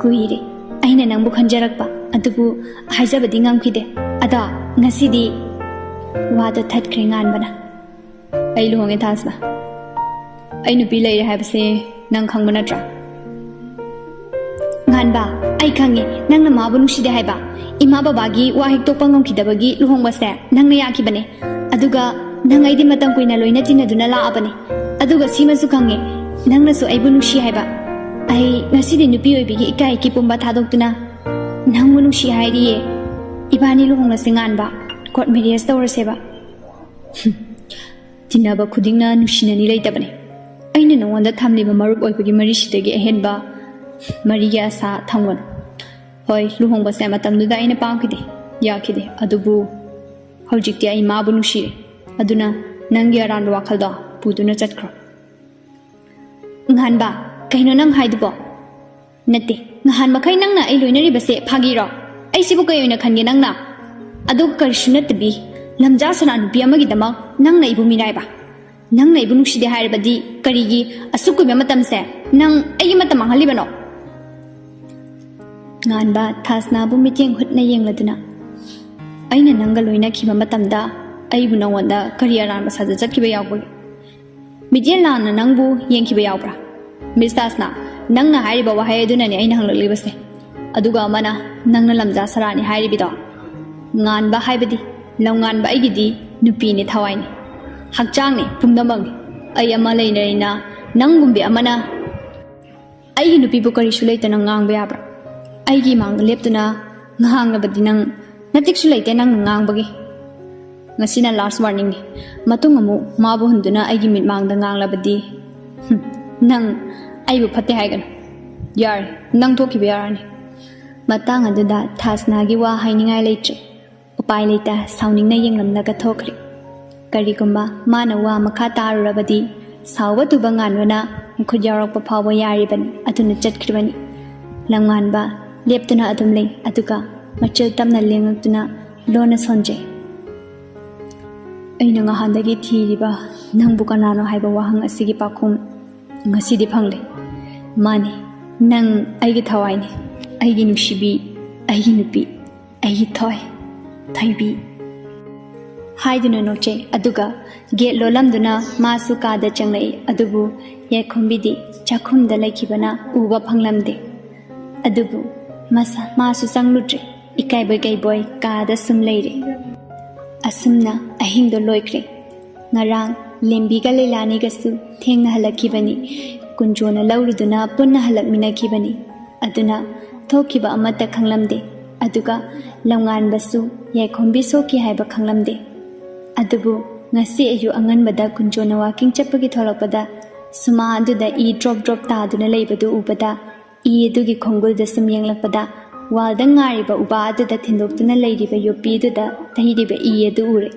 ꯀꯨꯏꯔꯦ ꯑꯩꯅ ꯅꯪꯕꯨ ꯈꯟꯖꯔꯛꯄ, ꯑꯗꯨꯕꯨ ꯍꯥꯏꯖꯕꯗꯤ ꯉꯝꯈꯤꯗꯦ꯫ ꯑꯗꯣ ꯉꯁꯤꯗꯤ ꯋꯥꯗꯣ ꯊꯠꯈ꯭ꯔꯦ ꯉꯥꯟꯕꯅ꯫ ꯑꯩ ꯂꯨꯍꯣꯡꯉꯦ ꯊꯥꯁꯅ꯫ ꯑꯩ ꯅꯨꯄꯤ ꯂꯩꯔꯦ ꯍꯥꯏꯕꯁꯦ ꯅꯪ ꯈꯪꯕ ꯅꯠꯇ꯭ꯔꯥ? ꯉꯥꯟꯕ, ꯑꯩ ꯈꯪꯉꯦ ꯅꯪꯅ ꯃꯥꯕꯨ ꯅꯨꯡꯁꯤꯗꯦ ꯍꯥꯏꯕ꯫ ꯏꯃꯥ ꯕꯕꯥꯒꯤ ꯋꯥ ꯍꯦꯛ ꯇꯣꯛꯄ ꯉꯝꯈꯤꯗꯕꯒꯤ ꯂꯨꯍꯣꯡꯕꯁꯦ ꯅꯪꯅ ꯌꯥꯈꯤꯕꯅꯦ꯫ ꯑꯗꯨꯒ ꯅꯪ ꯑꯩꯗꯤ ꯃꯇꯝ ꯀꯨꯏꯅ ꯂꯣꯏꯅ ꯇꯤꯟꯅꯗꯨꯅ ꯂꯥꯛꯑꯕꯅꯤ꯫ ꯑꯗꯨꯒ ꯁꯤꯃꯁꯨ ꯈꯪꯉꯦ, ꯅꯪꯅꯁꯨ ꯑꯩꯕꯨ ꯅꯨꯡꯁꯤ ꯍꯥꯏꯕ꯫ ꯑꯩ ꯉꯁꯤꯗꯤ ꯅꯨꯄꯤ ꯑꯣꯏꯕꯤꯒꯤ ꯏꯀꯥꯏ ꯏꯀꯤ ꯄꯨꯝꯕ ꯊꯥꯗꯣꯛꯇꯨꯅ ꯅꯪꯕꯨ ꯅꯨꯡꯁꯤ ꯍꯥꯏꯔꯤꯌꯦ꯫ ꯏꯕꯥꯅꯤ ꯂꯨꯍꯣꯡꯂꯁꯤ ꯉꯥꯟꯕ, ꯀꯣꯔꯠ ꯃꯦꯔꯤꯌꯦꯖ ꯇꯧꯔꯁꯦꯕ꯫ ꯇꯤꯟꯅꯕ ꯈꯨꯗꯤꯡꯅ ꯅꯨꯡꯁꯤꯅꯅꯤ ꯂꯩꯇꯕꯅꯤ꯫ ꯑꯩꯅ ꯅꯉꯣꯟꯗ ꯊꯝꯂꯤꯕ ꯃꯔꯨꯞ ꯑꯣꯏꯕꯒꯤ ꯃꯔꯤꯁꯤꯗꯒꯤ ꯑꯍꯦꯟꯕ ꯃꯔꯤꯒꯤ ꯑꯁꯥ ꯊꯝꯒꯅꯨ꯫ ꯍꯣꯏ, ꯂꯨꯍꯣꯡꯕꯁꯦ ꯃꯇꯝꯗꯨꯗ ꯑꯩꯅ ꯄꯥꯝꯈꯤꯗꯦ, ꯌꯥꯈꯤꯗꯦ, ꯑꯗꯨꯕꯨ ꯍꯧꯖꯤꯛꯇꯤ ꯑꯩ ꯃꯥꯕꯨ ꯅꯨꯡꯁꯤꯔꯦ꯫ ꯑꯗꯨꯅ ꯅꯪꯒꯤ ꯑꯔꯥꯟꯕ ꯋꯥꯈꯜꯗꯣ ꯄꯨꯗꯨꯅ ꯆꯠꯈ꯭ꯔꯣ꯫ ꯉꯥꯟꯕ, ꯀꯩꯅꯣ ꯅꯪ ꯍꯥꯏꯗꯨꯕꯣ? ꯅꯠꯇꯦ, ꯉꯍꯥꯟ ꯃꯈꯩ ꯅꯪꯅ ꯑꯩ ꯂꯣꯏꯅꯔꯤꯕꯁꯦ ꯐꯥꯒꯤꯔꯣ? ꯑꯩꯁꯤꯕꯨ ꯀꯩ ꯑꯣꯏꯅ ꯈꯟꯒꯦ ꯅꯪꯅ? ꯑꯗꯨꯒ ꯀꯔꯤꯁꯨ ꯅꯠꯇꯕꯤ, ꯂꯝꯖꯥ ꯁꯅꯥ ꯅꯨꯄꯤ ꯑꯃꯒꯤꯗꯃꯛ ꯅꯪꯅ ꯑꯩꯕꯨ ꯃꯤꯔꯥꯏꯕ? ꯅꯪꯅ ꯑꯩꯕꯨ ꯅꯨꯡꯁꯤꯗꯦ ꯍꯥꯏꯔꯕꯗꯤ ꯀꯔꯤꯒꯤ ꯑꯁꯨꯛ ꯀꯨꯏꯕ ꯃꯇꯝꯁꯦ ꯅꯪ ꯑꯩꯒꯤ ꯃꯇꯝ ꯃꯥꯡꯍꯜꯂꯤꯕꯅꯣ? ꯉꯥꯟꯕ ꯊꯥꯁꯅꯥꯕꯨ ꯃꯤꯠꯌꯦꯡ ꯍꯨꯠꯅ ꯌꯦꯡꯂꯗꯨꯅ, "ꯑꯩꯅ ꯅꯪꯒ ꯂꯣꯏꯅꯈꯤꯕ ꯃꯇꯝꯗ ꯑꯩꯕꯨ ꯅꯉꯣꯟꯗ ꯀꯔꯤ ꯑꯔꯥꯟꯕ ꯁꯥꯖꯠ ꯆꯠꯈꯤꯕ ꯌꯥꯎꯕꯒꯦ? ꯃꯤꯠꯌꯦꯡ ꯂꯥꯟꯅ ꯅꯪꯕꯨ ꯌꯦꯡꯈꯤꯕ ꯌꯥꯎꯕ꯭ꯔꯥ?" ꯃꯤꯁ ꯊꯥꯁꯅꯥ, ꯅꯪꯅ ꯍꯥꯏꯔꯤꯕ ꯋꯥꯍꯩ ꯑꯗꯨꯅꯅꯦ ꯑꯩꯅ ꯍꯪꯂꯛꯂꯤꯕꯁꯦ꯫ ꯑꯗꯨꯒ ꯑꯃꯅ ꯅꯪꯅ ꯂꯝꯖꯥ ꯁꯔꯥꯅꯤ ꯍꯥꯏꯔꯤꯕꯗꯣ꯫ ꯉꯥꯟꯕ ꯍꯥꯏꯕꯗꯤ ꯂꯝꯉꯥꯟꯕ ꯑꯩꯒꯤꯗꯤ ꯅꯨꯄꯤꯅꯤ, ꯊꯋꯥꯏꯅꯤ, ꯍꯛꯆꯥꯡꯅꯤ, ꯄꯨꯝꯅꯃꯛꯅꯤ꯫ ꯑꯩ ꯑꯃ ꯂꯩꯅ ꯂꯩꯅ ꯅꯪꯒꯨꯝꯕꯤ ꯑꯃꯅ ꯑꯩꯒꯤ ꯅꯨꯄꯤꯕꯨ ꯀꯔꯤꯁꯨ ꯂꯩꯇꯅ ꯉꯥꯡꯕ ꯌꯥꯕ꯭ꯔꯥ? ꯑꯩꯒꯤ ꯏꯃꯥꯡꯗ ꯂꯦꯞꯇꯨꯅ ꯉꯥꯡꯂꯕꯗꯤ ꯅꯪ ꯅꯇꯤꯛꯁꯨ ꯂꯩꯇꯦ ꯅꯪꯅ ꯉꯥꯡꯕꯒꯤ꯫ ꯉꯁꯤꯅ ꯂꯥꯁ ꯋꯥꯔꯅꯤꯡꯅꯤ꯫ ꯃꯇꯨꯡ ꯑꯃꯨꯛ ꯃꯥꯕꯨ ꯍꯨꯟꯗꯨꯅ ꯑꯩꯒꯤ ꯃꯤꯠꯃꯥꯡꯗ ꯉꯥꯡꯂꯕꯗꯤ, ꯍꯨꯝ, ꯅꯪ ꯑꯩꯕꯨ ꯐꯠꯇꯦ ꯍꯥꯏꯒꯅꯨ꯫ ꯌꯥꯔꯦ, ꯅꯪ ꯊꯣꯛꯈꯤꯕ ꯌꯥꯔꯅꯤ꯫ ꯃꯇꯥꯡ ꯑꯗꯨꯗ ꯊꯥꯁꯅꯥꯒꯤ ꯋꯥ ꯍꯥꯏꯅꯤꯡꯉꯥꯏ ꯂꯩꯇ꯭ꯔꯦ꯫ ꯎꯄꯥꯏ ꯂꯩꯇ ꯁꯥꯎꯅꯤꯡꯅ ꯌꯦꯡꯂꯝꯂꯒ ꯊꯣꯛꯈ꯭ꯔꯦ꯫ ꯀꯔꯤꯒꯨꯝꯕ ꯃꯥꯅ ꯋꯥ ꯃꯈꯥ ꯇꯥꯔꯨꯔꯕꯗꯤ ꯁꯥꯎꯕ ꯇꯨꯕ ꯉꯥꯟꯕꯅ ꯃꯈꯨꯠ ꯌꯥꯎꯔꯛꯄ ꯐꯥꯎꯕ ꯌꯥꯔꯤꯕꯅꯤ, ꯑꯗꯨꯅ ꯆꯠꯈ꯭ꯔꯤꯕꯅꯤ꯫ ꯂꯝꯉꯥꯟꯕ ꯂꯦꯞꯇꯨꯅ ꯑꯗꯨꯝ ꯂꯩ, ꯑꯗꯨꯒ ꯃꯆꯤꯜ ꯇꯞꯅ ꯂꯦꯡꯉꯛꯇꯨꯅ ꯂꯣꯟꯅ ꯁꯣꯟꯖꯩ꯫ ꯑꯩꯅ ꯉꯍꯥꯟꯗꯒꯤ ꯊꯤꯔꯤꯕ ꯅꯪꯕꯨ ꯀꯅꯥꯅꯣ ꯍꯥꯏꯕ ꯋꯥꯍꯪ ꯑꯁꯤꯒꯤ ꯄꯥꯎꯈꯨꯝ ꯉꯁꯤꯗꯤ ꯐꯪꯂꯦ꯫ ꯃꯥꯅꯤ, "ꯅꯪ ꯑꯩꯒꯤ ꯊꯋꯥꯏꯅꯤ, ꯑꯩꯒꯤ ꯅꯨꯡꯁꯤꯕꯤ, ꯑꯩꯒꯤ ꯅꯨꯄꯤ, ꯑꯩꯒꯤ ꯊꯣꯏ, ꯊꯣꯏꯕꯤ" ꯍꯥꯏꯗꯨꯅ ꯅꯣꯛꯆꯩ꯫ ꯑꯗꯨꯒ ꯒꯦꯠ ꯂꯣꯜꯂꯝꯗꯨꯅ ꯃꯥꯁꯨ ꯀꯥꯗ ꯆꯪꯂꯛꯏ꯫ ꯑꯗꯨꯕꯨ ꯌꯥꯏꯈꯣꯝꯕꯤꯗꯤ ꯆꯥꯛꯈꯨꯝꯗ ꯂꯩꯈꯤꯕꯅ ꯎꯕ ꯐꯪꯂꯝꯗꯦ꯫ ꯑꯗꯨꯕꯨ ꯃꯁꯥ ꯃꯥꯁꯨ ꯆꯪꯂꯨꯗ꯭ꯔꯦ꯫ ꯏꯀꯥꯏꯕꯣꯏ ꯀꯩꯕꯣꯏ ꯀꯥꯗ ꯁꯨꯝ ꯂꯩꯔꯦ꯫ ꯑꯁꯨꯝꯅ ꯑꯍꯤꯡꯗꯣ ꯂꯣꯏꯈ꯭ꯔꯦ꯫ ꯉꯔꯥꯡ ꯂꯦꯝꯕꯤꯒ ꯂꯩꯂꯥꯅꯤꯒꯁꯨ ꯊꯦꯡꯅ ꯍꯜꯂꯛꯈꯤꯕꯅꯤ꯫ ꯀꯨꯟꯖꯣꯅ ꯂꯧꯔꯨꯗꯨꯅ ꯄꯨꯟꯅ ꯍꯜꯂꯛꯃꯤꯟꯅꯈꯤꯕꯅꯤ꯫ ꯑꯗꯨꯅ ꯊꯣꯛꯈꯤꯕ ꯑꯃꯠꯇ ꯈꯪꯂꯝꯗꯦ꯫ ꯑꯗꯨꯒ ꯂꯝꯉꯥꯟꯕꯁꯨ ꯌꯥꯏꯈꯣꯝꯕꯤ ꯁꯣꯛꯈꯤ ꯍꯥꯏꯕ ꯈꯪꯂꯝꯗꯦ꯫ ꯑꯗꯨꯕꯨ ꯉꯁꯤ ꯑꯌꯨꯛ ꯑꯉꯟꯕꯗ ꯀꯨꯟꯖꯣꯅ ꯋꯥꯀꯤꯡ ꯆꯠꯄꯒꯤ ꯊꯣꯛꯂꯛꯄꯗ ꯁꯨꯃꯥ ꯑꯗꯨꯗ ꯏ ꯗ꯭ꯔꯣꯞ ꯗ꯭ꯔꯣꯞ ꯇꯥꯗꯨꯅ ꯂꯩꯕꯗꯨ ꯎꯕꯗ, ꯏ ꯑꯗꯨꯒꯤ ꯈꯣꯡꯒꯨꯜꯗ ꯁꯨꯝ ꯌꯦꯡꯂꯛꯄꯗ, ꯋꯥꯜꯗ ꯉꯥꯔꯤꯕ ꯎꯕꯥ ꯑꯗꯨꯗ ꯊꯤꯟꯗꯣꯛꯇꯨꯅ ꯂꯩꯔꯤꯕ ꯌꯣꯠꯄꯤꯗꯨꯗ ꯇꯩꯔꯤꯕ ꯏ ꯑꯗꯨ ꯎꯔꯦ꯫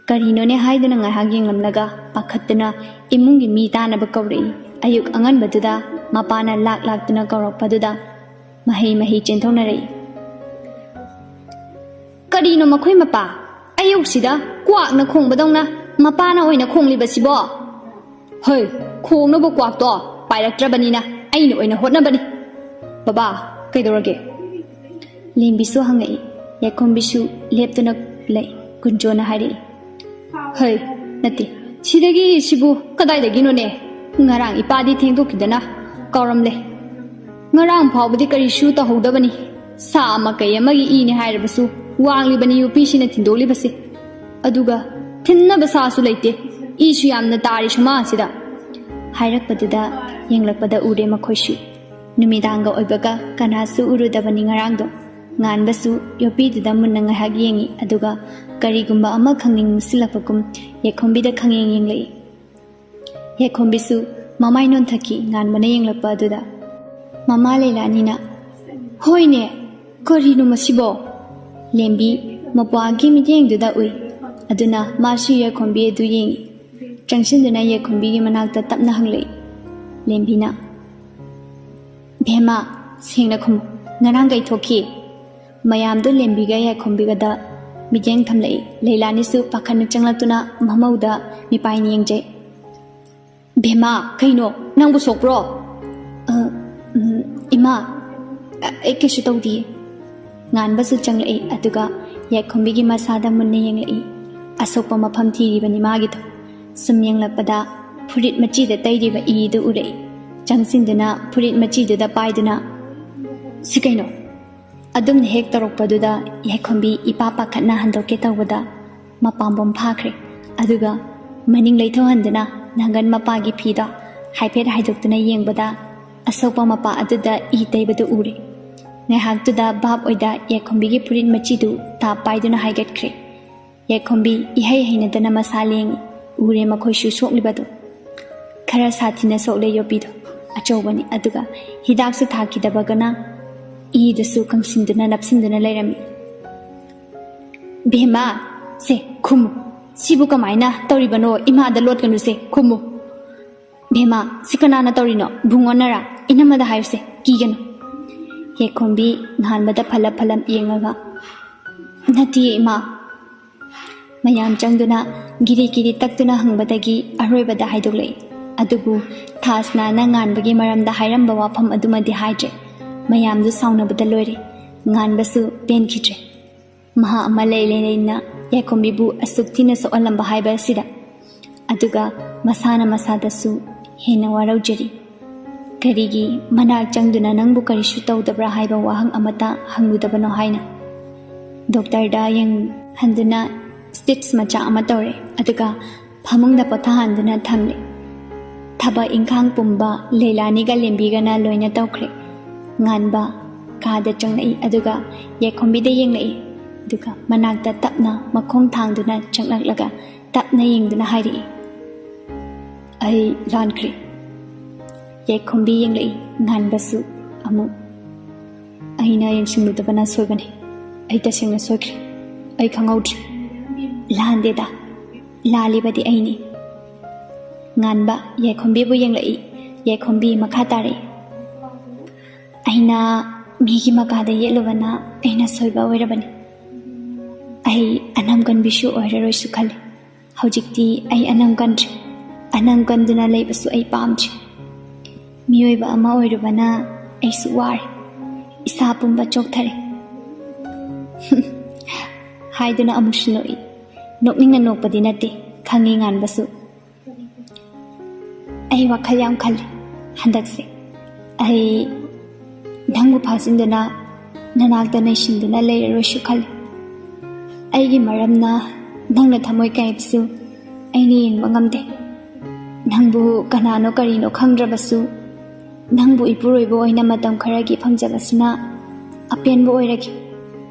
ꯀꯔꯤꯅꯣꯅꯦ ꯍꯥꯏꯗꯨꯅ ꯉꯥꯏꯍꯥꯛ ꯌꯦꯡꯂꯝꯂꯒ ꯄꯥꯈꯠꯇꯨꯅ ꯏꯃꯨꯡꯒꯤ ꯃꯤ ꯇꯥꯅꯕ ꯀꯧꯔꯛꯏ꯫ ꯑꯌꯨꯛ ꯑꯉꯟꯕꯗꯨꯗ ꯃꯄꯥꯅ ꯂꯥꯛ ꯂꯥꯛꯇꯨꯅ ꯀꯧꯔꯛꯄꯗꯨꯗ ꯃꯍꯩ ꯃꯍꯩ ꯆꯦꯟꯊꯣꯛꯅꯔꯛꯏ꯫ "ꯀꯔꯤꯅꯣ ꯃꯈꯣꯏ ꯃꯄꯥ? ꯑꯌꯨꯛꯁꯤꯗ ꯀ꯭ꯋꯥꯛꯅ ꯈꯣꯡꯕꯗꯧꯅ ꯃꯄꯥꯅ ꯑꯣꯏꯅ ꯈꯣꯡꯂꯤꯕꯁꯤꯕꯣ?" "ꯍꯣꯏ, ꯈꯣꯡꯅꯕ ꯀ꯭ꯋꯥꯛꯇꯣ ꯄꯥꯏꯔꯛꯇ꯭ꯔꯕꯅꯤꯅ ꯑꯩꯅ ꯑꯣꯏꯅ ꯍꯣꯠꯅꯕꯅꯤ꯫ ꯕꯕꯥ, ꯀꯩꯗꯧꯔꯒꯦ?" ꯂꯦꯝꯕꯤꯁꯨ ꯍꯪꯉꯛꯏ꯫ ꯌꯥꯏꯈꯣꯝꯕꯤꯁꯨ ꯂꯦꯞꯇꯨꯅ ꯂꯩ꯫ ꯀꯨꯟꯖꯣꯅ ꯍꯥꯏꯔꯛꯏ꯫ "ꯍꯩ, ꯅꯠꯇꯦ, ꯁꯤꯗꯒꯤ ꯁꯤꯕꯨ ꯀꯗꯥꯏꯗꯒꯤꯅꯣꯅꯦ? ꯉꯔꯥꯡ ꯏꯄꯥꯗꯤ ꯊꯦꯡꯗꯣꯛꯈꯤꯗꯅ ꯀꯥꯎꯔꯝꯂꯦ꯫ ꯉꯔꯥꯡ ꯐꯥꯎꯕꯗꯤ ꯀꯔꯤꯁꯨ ꯇꯧꯍꯧꯗꯕꯅꯤ꯫ ꯁꯥ ꯑꯃ ꯀꯩ ꯑꯃꯒꯤ ꯏꯅꯦ ꯍꯥꯏꯔꯕꯁꯨ ꯋꯥꯡꯂꯤꯕꯅꯤ ꯌꯣꯠꯄꯤꯁꯤꯅ ꯊꯤꯟꯗꯣꯛꯂꯤꯕꯁꯦ꯫ ꯑꯗꯨꯒ ꯊꯤꯟꯅꯕ ꯁꯥꯁꯨ ꯂꯩꯇꯦ꯫ ꯏꯁꯨ ꯌꯥꯝꯅ ꯇꯥꯔꯤ ꯁꯨꯃꯥꯡꯁꯤꯗ" ꯍꯥꯏꯔꯛꯄꯗꯨꯗ ꯌꯦꯡꯂꯛꯄꯗ ꯎꯔꯦ ꯃꯈꯣꯏꯁꯨ꯫ ꯅꯨꯃꯤꯗꯥꯡꯒ ꯑꯣꯏꯕꯒ ꯀꯅꯥꯁꯨ ꯎꯔꯨꯗꯕꯅꯤ ꯉꯔꯥꯡꯗꯣ꯫ ꯉꯥꯟꯕꯁꯨ ꯌꯣꯠꯄꯤꯗꯨꯗ ꯃꯨꯟꯅ ꯉꯥꯏꯍꯥꯛ ꯌꯦꯡꯉꯤ, ꯑꯗꯨꯒ ꯀꯔꯤꯒꯨꯝꯕ ꯑꯃ ꯈꯪꯅꯤꯡ ꯅꯤꯡꯁꯤꯡꯂꯛꯄꯒꯨꯝ ꯌꯥꯏꯈꯣꯝꯕꯤꯗ ꯈꯪꯌꯦꯡ ꯌꯦꯡꯂꯛꯏ꯫ ꯌꯥꯏꯈꯣꯝꯕꯤꯁꯨ ꯃꯃꯥꯏ ꯅꯣꯟꯊꯈꯤ ꯉꯥꯟꯕꯅ ꯌꯦꯡꯂꯛꯄ ꯑꯗꯨꯗ꯫ ꯃꯃꯥ ꯂꯩꯂꯥꯅꯤꯅ, "ꯍꯣꯏꯅꯦ, ꯀꯔꯤꯅꯣ ꯃꯁꯤꯕꯣ?" ꯂꯦꯝꯕꯤ ꯃꯄ꯭ꯋꯥꯒꯤ ꯃꯤꯠꯌꯦꯡꯗꯨꯗ ꯎꯏ꯫ ꯑꯗꯨꯅ ꯃꯥꯁꯨ ꯌꯥꯏꯈꯣꯝꯕꯤ ꯑꯗꯨ ꯌꯦꯡꯉꯤ꯫ ꯆꯪꯁꯤꯟꯗꯨꯅ ꯌꯥꯏꯈꯣꯝꯕꯤꯒꯤ ꯃꯅꯥꯛꯇ ꯇꯞꯅ ꯍꯪꯂꯛꯏ꯫ ꯂꯦꯝꯕꯤꯅ, "ꯚꯦꯝꯃ, ꯁꯦꯡꯅ ꯈꯨꯝꯃꯨ, ꯉꯔꯥꯡ ꯀꯩ ꯊꯣꯛꯈꯤ?" ꯃꯌꯥꯝꯗꯨ ꯂꯦꯝꯕꯤꯒ ꯌꯥꯏꯈꯣꯝꯕꯤꯒꯗ ꯃꯤꯠꯌꯦꯡ ꯊꯝꯂꯛꯏ꯫ ꯂꯩꯂꯥꯅꯤꯁꯨ ꯄꯥꯈꯠꯅ ꯆꯪꯂꯛꯇꯨꯅ ꯃꯃꯧꯗ ꯃꯤꯄꯥꯏꯅ ꯌꯦꯡꯖꯩ꯫ "ꯚꯦꯝꯃ, ꯀꯩꯅꯣ? ꯅꯪꯕꯨ ꯁꯣꯛꯄ꯭ꯔꯣ?" "ꯑ, "ꯏꯃꯥ, ꯑ-, ꯑꯩ ꯀꯩꯁꯨ ꯇꯧꯗꯤꯌꯦ꯫" ꯉꯥꯟꯕꯁꯨ ꯆꯪꯂꯛꯏ, ꯑꯗꯨꯒ ꯌꯥꯏꯈꯣꯝꯕꯤꯒꯤ ꯃꯁꯥꯗ ꯃꯨꯟꯅ ꯌꯦꯡꯂꯛꯏ꯫ ꯑꯁꯣꯛꯄ ꯃꯐꯝ ꯊꯤꯔꯤꯕꯅꯤ ꯃꯥꯒꯤꯗꯣ꯫ ꯁꯨꯝ ꯌꯦꯡꯂꯛꯄꯗ ꯐꯨꯔꯤꯠ ꯃꯆꯤꯗ ꯇꯩꯔꯤꯕ ꯏꯗꯨ ꯎꯔꯛꯏ꯫ ꯆꯪꯁꯤꯟꯗꯨꯅ ꯐꯨꯔꯤꯠ ꯃꯆꯤꯗꯨꯗ ꯄꯥꯏꯗꯨꯅ, "ꯁꯤ ꯀꯩꯅꯣ?" ꯑꯗꯨꯝꯅ ꯍꯦꯛ ꯇꯧꯔꯛꯄꯗꯨꯗ ꯌꯥꯏꯈꯣꯝꯕꯤ ꯏꯄꯥ ꯄꯥꯈꯠꯅ ꯍꯟꯗꯣꯛꯀꯦ ꯇꯧꯕꯗ ꯃꯄꯥꯝꯕꯣꯝ ꯐꯥꯈ꯭ꯔꯦ꯫ ꯑꯗꯨꯒ ꯃꯅꯤꯡ ꯂꯩꯊꯣꯛꯍꯟꯗꯨꯅ ꯅꯪꯒꯟ ꯃꯄꯥꯒꯤ ꯐꯤꯗꯣ ꯍꯥꯏꯐꯦꯠ ꯍꯥꯏꯗꯣꯛꯇꯨꯅ ꯌꯦꯡꯕꯗ ꯑꯁꯣꯛꯄ ꯃꯄꯥ ꯑꯗꯨꯗ ꯏ ꯇꯩꯕꯗꯨ ꯎꯔꯦ꯫ ꯉꯥꯏꯍꯥꯛꯇꯨꯗ ꯚꯥꯞ ꯑꯣꯏꯗ ꯌꯥꯏꯈꯣꯝꯕꯤꯒꯤ ꯐꯨꯔꯤꯠ ꯃꯆꯤꯗꯨ ꯇꯥꯞ ꯄꯥꯏꯗꯨꯅ ꯍꯥꯏꯒꯠꯈ꯭ꯔꯦ꯫ ꯌꯥꯏꯈꯣꯝꯕꯤ ꯏꯍꯩ ꯍꯩꯅꯗꯅ ꯃꯁꯥ ꯂꯦꯡꯉꯤ꯫ ꯎꯔꯦ ꯃꯈꯣꯏꯁꯨ ꯁꯣꯛꯂꯤꯕꯗꯨ꯫ ꯈꯔ ꯁꯥꯊꯤꯅ ꯁꯣꯛꯂꯦ ꯌꯣꯄꯤꯗꯣ꯫ ꯑꯆꯧꯕꯅꯤ, ꯑꯗꯨꯒ ꯍꯤꯗꯥꯛꯁꯨ ꯊꯥꯈꯤꯗꯕꯒꯅ ꯏꯗꯨꯁꯨ ꯀꯪꯁꯤꯟꯗꯨꯅ ꯅꯞꯁꯤꯟꯗꯨꯅ ꯂꯩꯔꯝꯃꯤ꯫ "ꯕꯦꯝꯃ, ꯁꯦ ꯈꯨꯝꯃꯨ꯫ ꯁꯤꯕꯨ ꯀꯃꯥꯏꯅ ꯇꯧꯔꯤꯕꯅꯣ? ꯏꯃꯥꯗ ꯂꯣꯠꯀꯅꯨꯁꯦ, ꯈꯨꯝꯃꯨ꯫ ꯕꯦꯝꯃ, ꯁꯤ ꯀꯅꯥꯅ ꯇꯧꯔꯤꯅꯣ? ꯕꯨꯡꯉꯣꯅꯔꯥ? ꯏꯅꯝꯃꯗ ꯍꯥꯏꯌꯨꯁꯦ, ꯀꯤꯒꯅꯨ꯫" ꯌꯥꯏꯈꯣꯝꯕꯤ ꯉꯥꯟꯕꯗ ꯐꯂꯞ ꯐꯂꯞ ꯌꯦꯡꯂꯒ, "ꯅꯠꯇꯤꯌꯦ ꯏꯃꯥ꯫" ꯃꯌꯥꯝ ꯆꯪꯗꯨꯅ ꯒꯤꯔꯤ ꯒꯤꯔꯤ ꯇꯛꯇꯨꯅ ꯍꯪꯕꯗꯒꯤ ꯑꯔꯣꯏꯕꯗ ꯍꯥꯏꯗꯣꯛꯂꯛꯏ꯫ ꯑꯗꯨꯕꯨ ꯊꯥꯁꯅꯥꯅ ꯉꯥꯟꯕꯒꯤ ꯃꯔꯝꯗ ꯍꯥꯏꯔꯝꯕ ꯋꯥꯐꯝ ꯑꯗꯨꯃꯗꯤ ꯍꯥꯏꯗ꯭ꯔꯦ꯫ ꯃꯌꯥꯝꯗꯨ ꯁꯥꯎꯅꯕꯗ ꯂꯣꯏꯔꯦ꯫ ꯉꯥꯟꯕꯁꯨ ꯄꯦꯟꯈꯤꯗ꯭ꯔꯦ꯫ ꯃꯍꯥꯛ ꯑꯃ ꯂꯩ ꯂꯩꯅ ꯌꯥꯏꯈꯣꯝꯕꯤꯕꯨ ꯑꯁꯨꯛ ꯊꯤꯅ ꯁꯣꯛꯍꯜꯂꯝꯕ ꯍꯥꯏꯕ ꯑꯁꯤꯗ꯫ ꯑꯗꯨꯒ ꯃꯁꯥꯅ ꯃꯁꯥꯗꯁꯨ ꯍꯦꯟꯅ ꯋꯥꯔꯧꯖꯔꯤ꯫ "ꯀꯔꯤꯒꯤ ꯃꯅꯥꯛ ꯆꯪꯗꯨꯅ ꯅꯪꯕꯨ ꯀꯔꯤꯁꯨ ꯇꯧꯗꯕ꯭ꯔꯥ ꯍꯥꯏꯕ ꯋꯥꯍꯪ ꯑꯃꯠꯇ ꯍꯪꯂꯨꯗꯕꯅꯣ?" ꯍꯥꯏꯅ ꯗꯣꯛꯇꯔꯗ ꯌꯦꯡꯍꯟꯗꯨꯅ stitch ꯃꯆꯥ ꯑꯃ ꯇꯧꯔꯦ꯫ ꯑꯗꯨꯒ ꯐꯃꯨꯡꯗ ꯄꯣꯊꯥꯍꯟꯗꯨꯅ ꯊꯝꯂꯦ꯫ ꯊꯕꯛ ꯏꯪꯈꯥꯡ ꯄꯨꯝꯕ ꯂꯩꯂꯥꯅꯤꯒ ꯂꯦꯝꯕꯤꯒꯅ ꯂꯣꯏꯅ ꯇꯧꯈ꯭ꯔꯦ꯫ ꯉꯥꯟꯕ ꯀꯥꯗ ꯆꯪꯂꯛꯏ, ꯑꯗꯨꯒ ꯌꯥꯏꯈꯣꯝꯕꯤꯗ ꯌꯦꯡꯂꯛꯏ, ꯑꯗꯨꯒ ꯃꯅꯥꯛꯇ ꯇꯞꯅ ꯃꯈꯣꯡ ꯊꯥꯡꯗꯨꯅ ꯆꯪꯂꯛꯂꯒ ꯇꯞꯅ ꯌꯦꯡꯗꯨꯅ ꯍꯥꯏꯔꯛꯏ, "ꯑꯩ ꯂꯥꯟꯈ꯭ꯔꯦ꯫" ꯌꯥꯏꯈꯣꯝꯕꯤ ꯌꯦꯡꯂꯛꯏ, ꯉꯥꯟꯕꯁꯨ ꯑꯃꯨꯛ, "ꯑꯩꯅ ꯌꯦꯡꯁꯤꯟꯂꯨꯗꯕꯅ ꯁꯣꯏꯕꯅꯤ꯫ ꯑꯩ ꯇꯁꯦꯡꯅ ꯁꯣꯏꯈ꯭ꯔꯦ꯫ ꯑꯩ ꯈꯪꯍꯧꯗ꯭ꯔꯦ꯫ ꯂꯥꯟꯗꯦꯗ, ꯂꯥꯜꯂꯤꯕꯗꯤ ꯑꯩꯅꯤ꯫" ꯉꯥꯟꯕ ꯌꯥꯏꯈꯣꯝꯕꯤꯕꯨ ꯌꯦꯡꯂꯛꯏ, ꯌꯥꯏꯈꯣꯝꯕꯤ ꯃꯈꯥ ꯇꯥꯔꯛꯏ, "ꯑꯩꯅ ꯃꯤꯒꯤ ꯃꯀꯥꯗ ꯌꯦꯠꯂꯨꯕꯅ ꯑꯩꯅ ꯁꯣꯏꯕ ꯑꯣꯏꯔꯕꯅꯤ꯫ ꯑꯩ ꯑꯅꯝ ꯀꯟꯕꯤꯁꯨ ꯑꯣꯏꯔꯔꯣꯏꯁꯨ ꯈꯜꯂꯤ꯫ ꯍꯧꯖꯤꯛꯇꯤ ꯑꯩ ꯑꯅꯝ ꯀꯟꯗ꯭ꯔꯦ꯫ ꯑꯅꯝ ꯀꯟꯗꯨꯅ ꯂꯩꯕꯁꯨ ꯑꯩ ꯄꯥꯝꯗ꯭ꯔꯦ꯫ ꯃꯤꯑꯣꯏꯕ ꯑꯃ ꯑꯣꯏꯔꯨꯕꯅ ꯑꯩꯁꯨ ꯋꯥꯔꯦ꯫ ꯏꯁꯥ ꯄꯨꯝꯕ ꯆꯣꯛꯊꯔꯦ꯫ ꯍꯥꯏꯗꯨꯅ ꯑꯃꯨꯛꯁꯨ ꯅꯣꯛꯏ꯫ ꯅꯣꯛꯅꯤꯡꯅ ꯅꯣꯛꯄꯗꯤ ꯅꯠꯇꯦ, ꯈꯪꯉꯤ ꯉꯥꯟꯕꯁꯨ꯫ ꯑꯩ ꯋꯥꯈꯜ ꯌꯥꯝ ꯈꯜꯂꯤ ꯍꯟꯗꯛꯁꯦ꯫ ꯑꯩ ꯅꯪꯕꯨ ꯐꯥꯖꯤꯟꯗꯨꯅ ꯅꯅꯥꯛꯇ ꯅꯩꯁꯤꯟꯗꯨꯅ ꯂꯩꯔꯔꯣꯏꯁꯨ ꯈꯜꯂꯤ꯫ ꯑꯩꯒꯤ ꯃꯔꯝꯅ ꯅꯪꯅ ꯊꯃꯣꯏ ꯀꯥꯏꯕꯁꯨ ꯑꯩꯅ ꯌꯦꯡꯕ ꯉꯝꯗꯦ꯫ ꯅꯪꯕꯨ ꯀꯅꯥꯅꯣ ꯀꯔꯤꯅꯣ ꯈꯪꯗ꯭ꯔꯕꯁꯨ, ꯅꯪꯕꯨ ꯏꯄꯨꯔꯣꯏꯕ ꯑꯣꯏꯅ ꯃꯇꯝ ꯈꯔꯒꯤ ꯐꯪꯖꯕꯁꯤꯅ ꯑꯄꯦꯟꯕ ꯑꯣꯏꯔꯒꯦ꯫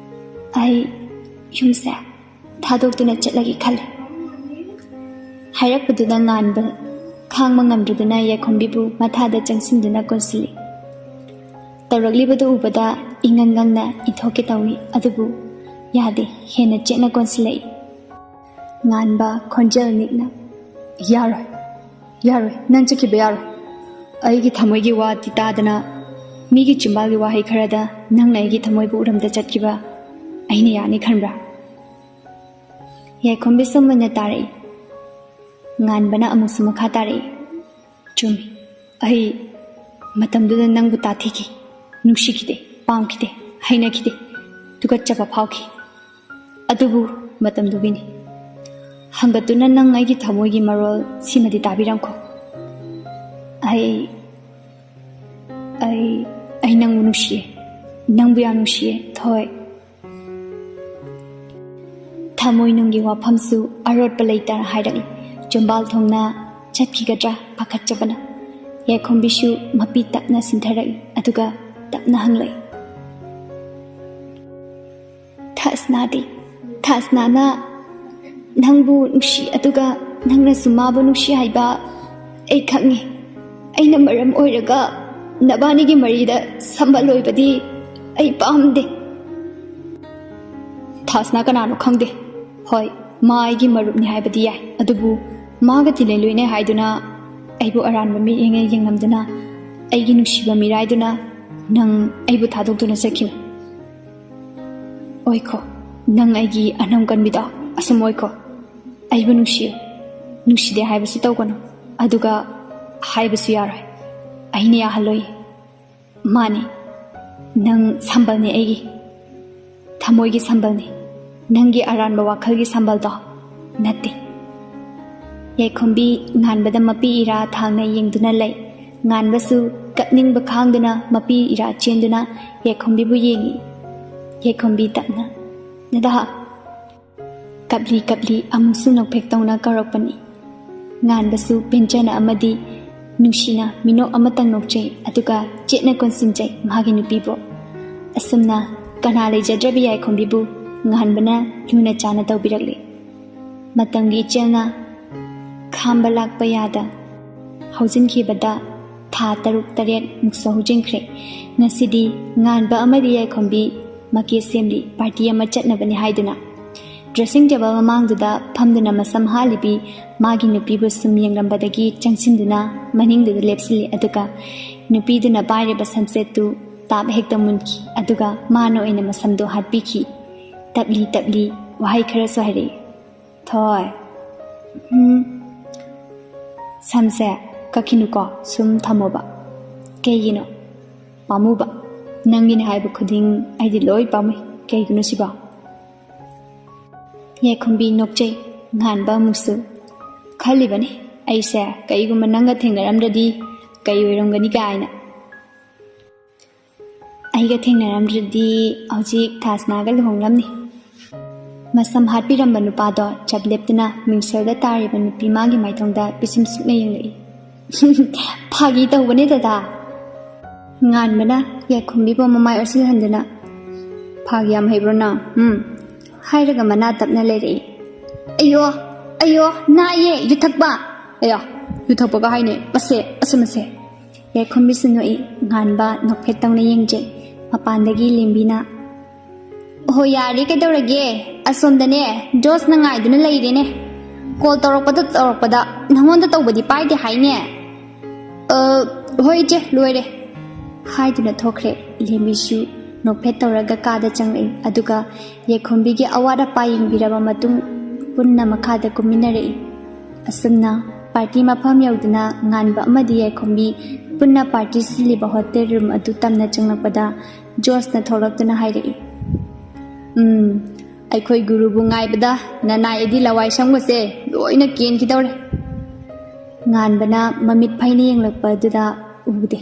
ꯑꯩ ꯌꯨꯝꯁꯦ ꯊꯥꯗꯣꯛꯇꯨꯅ ꯆꯠꯂꯒꯦ ꯈꯜꯂꯦ꯫ ꯍꯥꯏꯔꯛꯄꯗꯨꯗ ꯉꯥꯟꯕ ꯈꯥꯡꯕ ꯉꯝꯗ꯭ꯔꯗꯨꯅ ꯌꯥꯏꯈꯣꯝꯕꯤꯕꯨ ꯃꯊꯥꯗ ꯆꯪꯁꯤꯟꯗꯨꯅ ꯀꯣꯟꯁꯤꯜꯂꯤ꯫ ꯇꯧꯔꯛꯂꯤꯕꯗꯨ ꯎꯕꯗ ꯏꯉꯪ ꯉꯪꯅ ꯏꯟꯊꯣꯛꯀꯦ ꯇꯧꯏ, ꯑꯗꯨꯕꯨ ꯌꯥꯗꯦ, ꯍꯦꯟꯅ ꯆꯦꯠꯅ ꯀꯣꯟꯁꯤꯜꯂꯛꯏ꯫ ꯉꯥꯟꯕ ꯈꯣꯟꯖꯦꯜ ꯅꯤꯛꯅ, "ꯌꯥꯔꯣꯏ, ꯌꯥꯔꯣꯏ, ꯅꯪ ꯆꯠꯈꯤꯕ ꯌꯥꯔꯣꯏ꯫ ꯑꯩꯒꯤ ꯊꯃꯣꯏꯒꯤ ꯋꯥꯗꯤ ꯇꯥꯗꯅ, ꯃꯤꯒꯤ ꯆꯤꯝꯕꯥꯜꯒꯤ ꯋꯥꯍꯩ ꯈꯔꯗ ꯅꯪꯅ ꯑꯩꯒꯤ ꯊꯃꯣꯏꯕꯨ ꯎꯔꯝꯗ ꯆꯠꯈꯤꯕ ꯑꯩꯅ ꯌꯥꯅꯤ ꯈꯟꯕ꯭ꯔꯥ?" ꯌꯥꯏꯈꯣꯝꯕꯤꯁꯨ ꯃꯨꯟꯅ ꯇꯥꯔꯛꯏ꯫ ꯉꯥꯟꯕꯅ ꯑꯃꯨꯛꯁꯨ ꯃꯈꯥ ꯇꯥꯔꯛꯏ꯫ "ꯆꯨꯝꯃꯤ, ꯑꯩ ꯃꯇꯝꯗꯨꯗ ꯅꯪꯕꯨ ꯇꯥꯊꯤꯈꯤ, ꯅꯨꯡꯁꯤꯈꯤꯗꯦ, ꯄꯥꯝꯈꯤꯗꯦ, ꯍꯩꯅꯈꯤꯗꯦ, ꯇꯨꯀꯠꯆꯕ ꯐꯥꯎꯈꯤ꯫ ꯑꯗꯨꯕꯨ ꯃꯇꯝꯗꯨꯒꯤꯅꯤ꯫ ꯍꯪꯒꯠꯇꯨꯅ ꯅꯪ ꯑꯩꯒꯤ ꯊꯃꯣꯏꯒꯤ ꯃꯔꯣꯜ ꯁꯤꯃꯗꯤ ꯇꯥꯕꯤꯔꯝꯈꯣ꯫ ꯑꯩ, ꯑꯩ, ꯑꯩ ꯅꯪꯕꯨ ꯅꯨꯡꯁꯤꯌꯦ, ꯅꯪꯕꯨ ꯌꯥꯝ ꯅꯨꯡꯁꯤꯌꯦ, ꯊꯣꯏ꯫" ꯊꯃꯣꯏꯅꯨꯡꯒꯤ ꯋꯥꯐꯝꯁꯨ ꯑꯔꯣꯠꯄ ꯂꯩꯇꯅ ꯍꯥꯏꯔꯛꯏ꯫ ꯆꯨꯝꯕꯥꯜ ꯊꯣꯡꯅ ꯆꯠꯈꯤꯒꯗ꯭ꯔꯥ ꯄꯥꯈꯠꯆꯕꯅ ꯌꯥꯏꯈꯣꯝꯕꯤꯁꯨ ꯃꯄꯤ ꯇꯞꯅ ꯁꯤꯟꯊꯔꯛꯏ, ꯑꯗꯨꯒ ꯇꯞꯅ ꯍꯪꯂꯛꯏ, "ꯊꯥꯁꯅꯥꯗꯤ? ꯊꯥꯁꯅꯥꯅ ꯅꯪꯕꯨ ꯅꯨꯡꯁꯤ, ꯑꯗꯨꯒ ꯅꯪꯅꯁꯨ ꯃꯥꯕꯨ ꯅꯨꯡꯁꯤ ꯍꯥꯏꯕ ꯑꯩ ꯈꯪꯉꯤ꯫ ꯑꯩꯅ ꯃꯔꯝ ꯑꯣꯏꯔꯒ ꯅꯕꯥꯅꯤꯒꯤ ꯃꯔꯤꯗ ꯁꯝꯕꯜ ꯑꯣꯏꯕꯗꯤ ꯑꯩ ꯄꯥꯝꯗꯦ꯫" "ꯊꯥꯁꯅꯥ ꯀꯅꯥꯅꯣ ꯈꯪꯗꯦ꯫ ꯍꯣꯏ, ꯃꯥ ꯑꯩꯒꯤ ꯃꯔꯨꯞꯅꯤ ꯍꯥꯏꯕꯗꯤ ꯌꯥꯏ, ꯑꯗꯨꯕꯨ ꯃꯥꯒ ꯊꯤꯜꯂꯩ ꯂꯣꯏꯅꯩ ꯍꯥꯏꯗꯨꯅ, ꯑꯩꯕꯨ ꯑꯔꯥꯟꯕ ꯃꯤꯠꯌꯦꯡꯅ ꯌꯦꯡꯂꯝꯗꯨꯅ, ꯑꯩꯒꯤ ꯅꯨꯡꯁꯤꯕ ꯃꯤꯔꯥꯏꯗꯨꯅ ꯅꯪ ꯑꯩꯕꯨ ꯊꯥꯗꯣꯛꯇꯨꯅ ꯆꯠꯈꯤꯕ꯫ ꯑꯣꯏꯈꯣ, ꯅꯪ ꯑꯩꯒꯤ ꯑꯅꯝ ꯀꯟꯕꯤꯗꯣ ꯑꯁꯨꯝ ꯑꯣꯏꯈꯣ꯫ ꯑꯩꯕꯨ ꯅꯨꯡꯁꯤꯌꯨ, ꯅꯨꯡꯁꯤꯗꯦ ꯍꯥꯏꯕꯁꯨ ꯇꯧꯒꯅꯨ, ꯑꯗꯨꯒ ꯍꯥꯏꯕꯁꯨ ꯌꯥꯔꯣꯏ, ꯑꯩꯅ ꯌꯥꯍꯜꯂꯣꯏ꯫" ꯃꯥꯅꯤ, ꯅꯪ ꯁꯝꯕꯜꯅꯤ ꯑꯩꯒꯤ꯫ ꯊꯃꯣꯏꯒꯤ ꯁꯝꯕꯜꯅꯤ꯫ ꯅꯪꯒꯤ ꯑꯔꯥꯟꯕ ꯋꯥꯈꯜꯒꯤ ꯁꯝꯕꯜꯗꯣ ꯅꯠꯇꯦ꯫ ꯌꯥꯏꯈꯣꯝꯕꯤ ꯉꯥꯟꯕꯗ ꯃꯄꯤ ꯏꯔꯥ ꯊꯥꯡꯅ ꯌꯦꯡꯗꯨꯅ ꯂꯩ꯫ ꯉꯥꯟꯕꯁꯨ ꯀꯞꯅꯤꯡꯕ ꯈꯥꯡꯗꯨꯅ ꯃꯄꯤ ꯏꯔꯥ ꯆꯦꯟꯗꯨꯅ ꯌꯥꯏꯈꯣꯝꯕꯤꯕꯨ ꯌꯦꯡꯏ꯫ ꯌꯥꯏꯈꯣꯝꯕꯤ ꯇꯞꯅ, "ꯅꯗꯥ!" ꯀꯞꯂꯤ ꯀꯞꯂꯤ ꯑꯃꯨꯛꯁꯨ ꯅꯣꯛꯐꯦꯠ ꯇꯧꯅ ꯀꯧꯔꯛꯄꯅꯤ꯫ ꯉꯥꯟꯕꯁꯨ ꯄꯦꯟꯖꯅ ꯑꯃꯗꯤ ꯅꯨꯡꯁꯤꯅ ꯃꯤꯅꯣꯛ ꯑꯃꯇꯪ ꯅꯣꯛꯆꯩ, ꯑꯗꯨꯒ ꯆꯦꯠꯅ ꯀꯣꯟꯁꯤꯟꯖꯩ ꯃꯥꯒꯤ ꯅꯨꯄꯤꯕꯨ꯫ ꯑꯁꯨꯝꯅ ꯀꯅꯥ ꯂꯩꯖꯗ꯭ꯔꯕꯤ ꯌꯥꯏꯈꯣꯝꯕꯤꯕꯨ ꯉꯥꯟꯕꯅ ꯂꯨꯅ ꯆꯥꯅ ꯇꯧꯕꯤꯔꯛꯂꯤ꯫ ꯃꯇꯝꯒꯤ ꯏꯆꯦꯜꯅ ꯈꯥꯝꯕ ꯂꯥꯛꯄ ꯌꯥꯗ ꯍꯧꯖꯤꯟꯈꯤꯕꯗ ꯊꯥ ꯇꯔꯨꯛ ꯇꯔꯦꯠ ꯃꯨꯛꯁꯨ ꯍꯧꯖꯤꯟꯈ꯭ꯔꯦ꯫ ꯉꯁꯤꯗꯤ ꯉꯥꯟꯕ ꯑꯃꯗꯤ ꯌꯥꯏꯈꯣꯝꯕꯤ ꯃꯀꯦ ꯁꯦꯝꯂꯤ꯫ ꯄꯥꯔꯇꯤ ꯑꯃ ꯆꯠꯅꯕꯅꯤ ꯍꯥꯏꯗꯨꯅ ꯗ꯭ꯔꯦꯁꯤꯡ ꯇꯦꯕꯜ ꯃꯃꯥꯡꯗꯨꯗ ꯐꯝꯗꯨꯅ ꯃꯁꯝ ꯍꯥꯠꯂꯤꯕꯤ ꯃꯥꯒꯤ ꯅꯨꯄꯤꯕꯨ ꯁꯨꯝ ꯌꯦꯡꯂꯝꯕꯗꯒꯤ ꯆꯪꯁꯤꯟꯗꯨꯅ ꯃꯅꯤꯡꯗꯨꯗ ꯂꯦꯞꯁꯤꯜꯂꯤ꯫ ꯑꯗꯨꯒ ꯅꯨꯄꯤꯗꯨꯅ ꯄꯥꯏꯔꯤꯕ ꯁꯝꯆꯦꯠꯇꯨ ꯇꯥꯞ ꯍꯦꯛꯇ ꯃꯨꯟꯈꯤ꯫ ꯑꯗꯨꯒ ꯃꯥꯅ ꯑꯣꯏꯅ ꯃꯁꯝꯗꯣ ꯍꯥꯠꯄꯤꯈꯤ꯫ ꯇꯞꯂꯤ ꯇꯞꯂꯤ ꯋꯥꯍꯩ ꯈꯔꯁꯨ ꯍꯥꯏꯔꯛꯏ꯫ "ꯊꯣꯏ, ꯎꯝ, ꯁꯝꯁꯦ ꯀꯛꯈꯤꯅꯨꯀꯣ, ꯁꯨꯝ ꯊꯝꯃꯣꯕ꯫ ꯀꯩꯒꯤꯅꯣ?" "ꯄꯥꯝꯃꯨꯕ꯫ ꯅꯪꯒꯤꯅꯦ ꯍꯥꯏꯕ ꯈꯨꯗꯤꯡ ꯑꯩꯗꯤ ꯂꯣꯏ ꯄꯥꯝꯃꯨꯏ꯫ ꯀꯩꯒꯤꯅꯣ ꯁꯤꯕꯣ?" ꯌꯥꯏꯈꯣꯝꯕꯤ ꯅꯣꯛꯆꯩ꯫ ꯉꯥꯟꯕ ꯑꯃꯨꯛꯁꯨ ꯈꯜꯂꯤꯕꯅꯤ, "ꯑꯩꯁꯦ ꯀꯩꯒꯨꯝꯕ ꯅꯪꯒ ꯊꯦꯡꯅꯔꯝꯗ꯭ꯔꯗꯤ ꯀꯩ ꯑꯣꯏꯔꯝꯒꯅꯤ?" ꯀꯥꯏꯅ꯫ "ꯑꯩꯒ ꯊꯦꯡꯅꯔꯝꯗ꯭ꯔꯗꯤ ꯍꯧꯖꯤꯛ ꯊꯥꯁꯅꯥꯒ ꯂꯨꯍꯣꯡꯂꯝꯅꯤ꯫" ꯃꯁꯝ ꯍꯥꯠꯄꯤꯔꯝꯕ ꯅꯨꯄꯥꯗꯣ ꯆꯞ ꯂꯦꯞꯇꯨꯅ ꯃꯤꯡꯁꯦꯜꯗ ꯇꯥꯔꯤꯕ ꯅꯨꯄꯤ ꯃꯥꯒꯤ ꯃꯥꯏꯊꯣꯡꯗ ꯄꯤꯁꯨꯝ ꯁꯨꯛꯅ ꯌꯦꯡꯂꯛꯏ꯫ "ꯐꯥꯒꯤ ꯇꯧꯕꯅꯦ ꯗꯗꯥ꯫" ꯉꯥꯟꯕꯅ ꯌꯥꯏꯈꯣꯝꯕꯤꯕꯨ ꯃꯃꯥꯏ ꯑꯣꯠꯁꯤꯜꯍꯟꯗꯨꯅ, "ꯐꯥꯒꯤ ꯌꯥꯝ ꯍꯩꯕ꯭ꯔꯣ ꯅꯪ? ꯎꯝ?" ꯍꯥꯏꯔꯒ ꯃꯅꯥ ꯇꯞꯅ ꯂꯩꯔꯛꯏ꯫ "ꯑꯌꯣ, ꯑꯌꯣ, ꯅꯥꯏꯌꯦ, ꯌꯨ ꯊꯛꯄ!" "ꯑꯌꯥ, ꯌꯨ ꯊꯛꯄꯒ ꯍꯥꯏꯅꯦ, ꯃꯁꯦ, ꯑꯁ ꯃꯁꯦ!" ꯌꯥꯏꯈꯣꯝꯕꯤꯁꯨ ꯅꯣꯛꯏ꯫ ꯉꯥꯟꯕ ꯅꯣꯛꯐꯦꯠ ꯇꯧꯅ ꯌꯦꯡꯖꯩ꯫ ꯃꯄꯥꯟꯗꯒꯤ ꯂꯦꯝꯕꯤꯅ, "ꯑꯣꯍꯣ, ꯌꯥꯔꯦ, ꯀꯩꯗꯧꯔꯒꯦ? ꯑꯁꯣꯝꯗꯅꯦ ꯖꯣꯁꯅ ꯉꯥꯏꯗꯨꯅ ꯂꯩꯔꯦꯅꯦ꯫ ꯀꯣꯜ ꯇꯧꯔꯛꯄꯗ ꯇꯧꯔꯛꯄꯗ ꯅꯪꯉꯣꯟꯗ ꯇꯧꯕꯗꯤ ꯄꯥꯏꯗꯦ ꯍꯥꯏꯅꯦ?" "ꯑ, ꯍꯣꯏ ꯏꯆꯦ, ꯂꯣꯏꯔꯦ," ꯍꯥꯏꯗꯨꯅ ꯊꯣꯛꯈ꯭ꯔꯦ꯫ ꯂꯦꯝꯕꯤꯁꯨ ꯅꯣꯛꯐꯦꯠ ꯇꯧꯔꯒ ꯀꯥꯗ ꯆꯪꯂꯛꯏ꯫ ꯑꯗꯨꯒ ꯌꯥꯏꯈꯣꯝꯕꯤꯒꯤ ꯑꯋꯥꯠ ꯑꯄꯥ ꯌꯦꯡꯕꯤꯔꯕ ꯃꯇꯨꯡ ꯄꯨꯟꯅ ꯃꯈꯥꯗ ꯀꯨꯝꯃꯤꯟꯅꯔꯛꯏ꯫ ꯑꯁꯨꯝꯅ ꯄꯥꯔꯇꯤ ꯃꯐꯝ ꯌꯧꯗꯨꯅ ꯉꯥꯟꯕ ꯑꯃꯗꯤ ꯌꯥꯏꯈꯣꯝꯕꯤ ꯄꯨꯟꯅ ꯄꯥꯔꯇꯤ ꯁꯤꯜꯂꯤꯕ ꯍꯣꯇꯦꯜ ꯔꯨꯝ ꯑꯗꯨ ꯇꯝꯅ ꯆꯪꯂꯛꯄꯗ ꯖꯣꯔꯖꯅ ꯊꯣꯛꯂꯛꯇꯨꯅ ꯍꯥꯏꯔꯛꯏ, "ꯎꯝ, ꯑꯩꯈꯣꯏ ꯒꯨꯔꯨꯕꯨ ꯉꯥꯏꯕꯗ ꯅꯅꯥꯏ ꯑꯗꯤ ꯂꯋꯥꯏ ꯁꯝꯒꯁꯦ ꯂꯣꯏꯅ ꯀꯦꯟꯈꯤꯗꯧꯔꯦ꯫" ꯉꯥꯟꯕꯅ ꯃꯃꯤꯠ ꯐꯩꯅ ꯌꯦꯡꯂꯛꯄ ꯑꯗꯨꯗ ꯎꯗꯦ꯫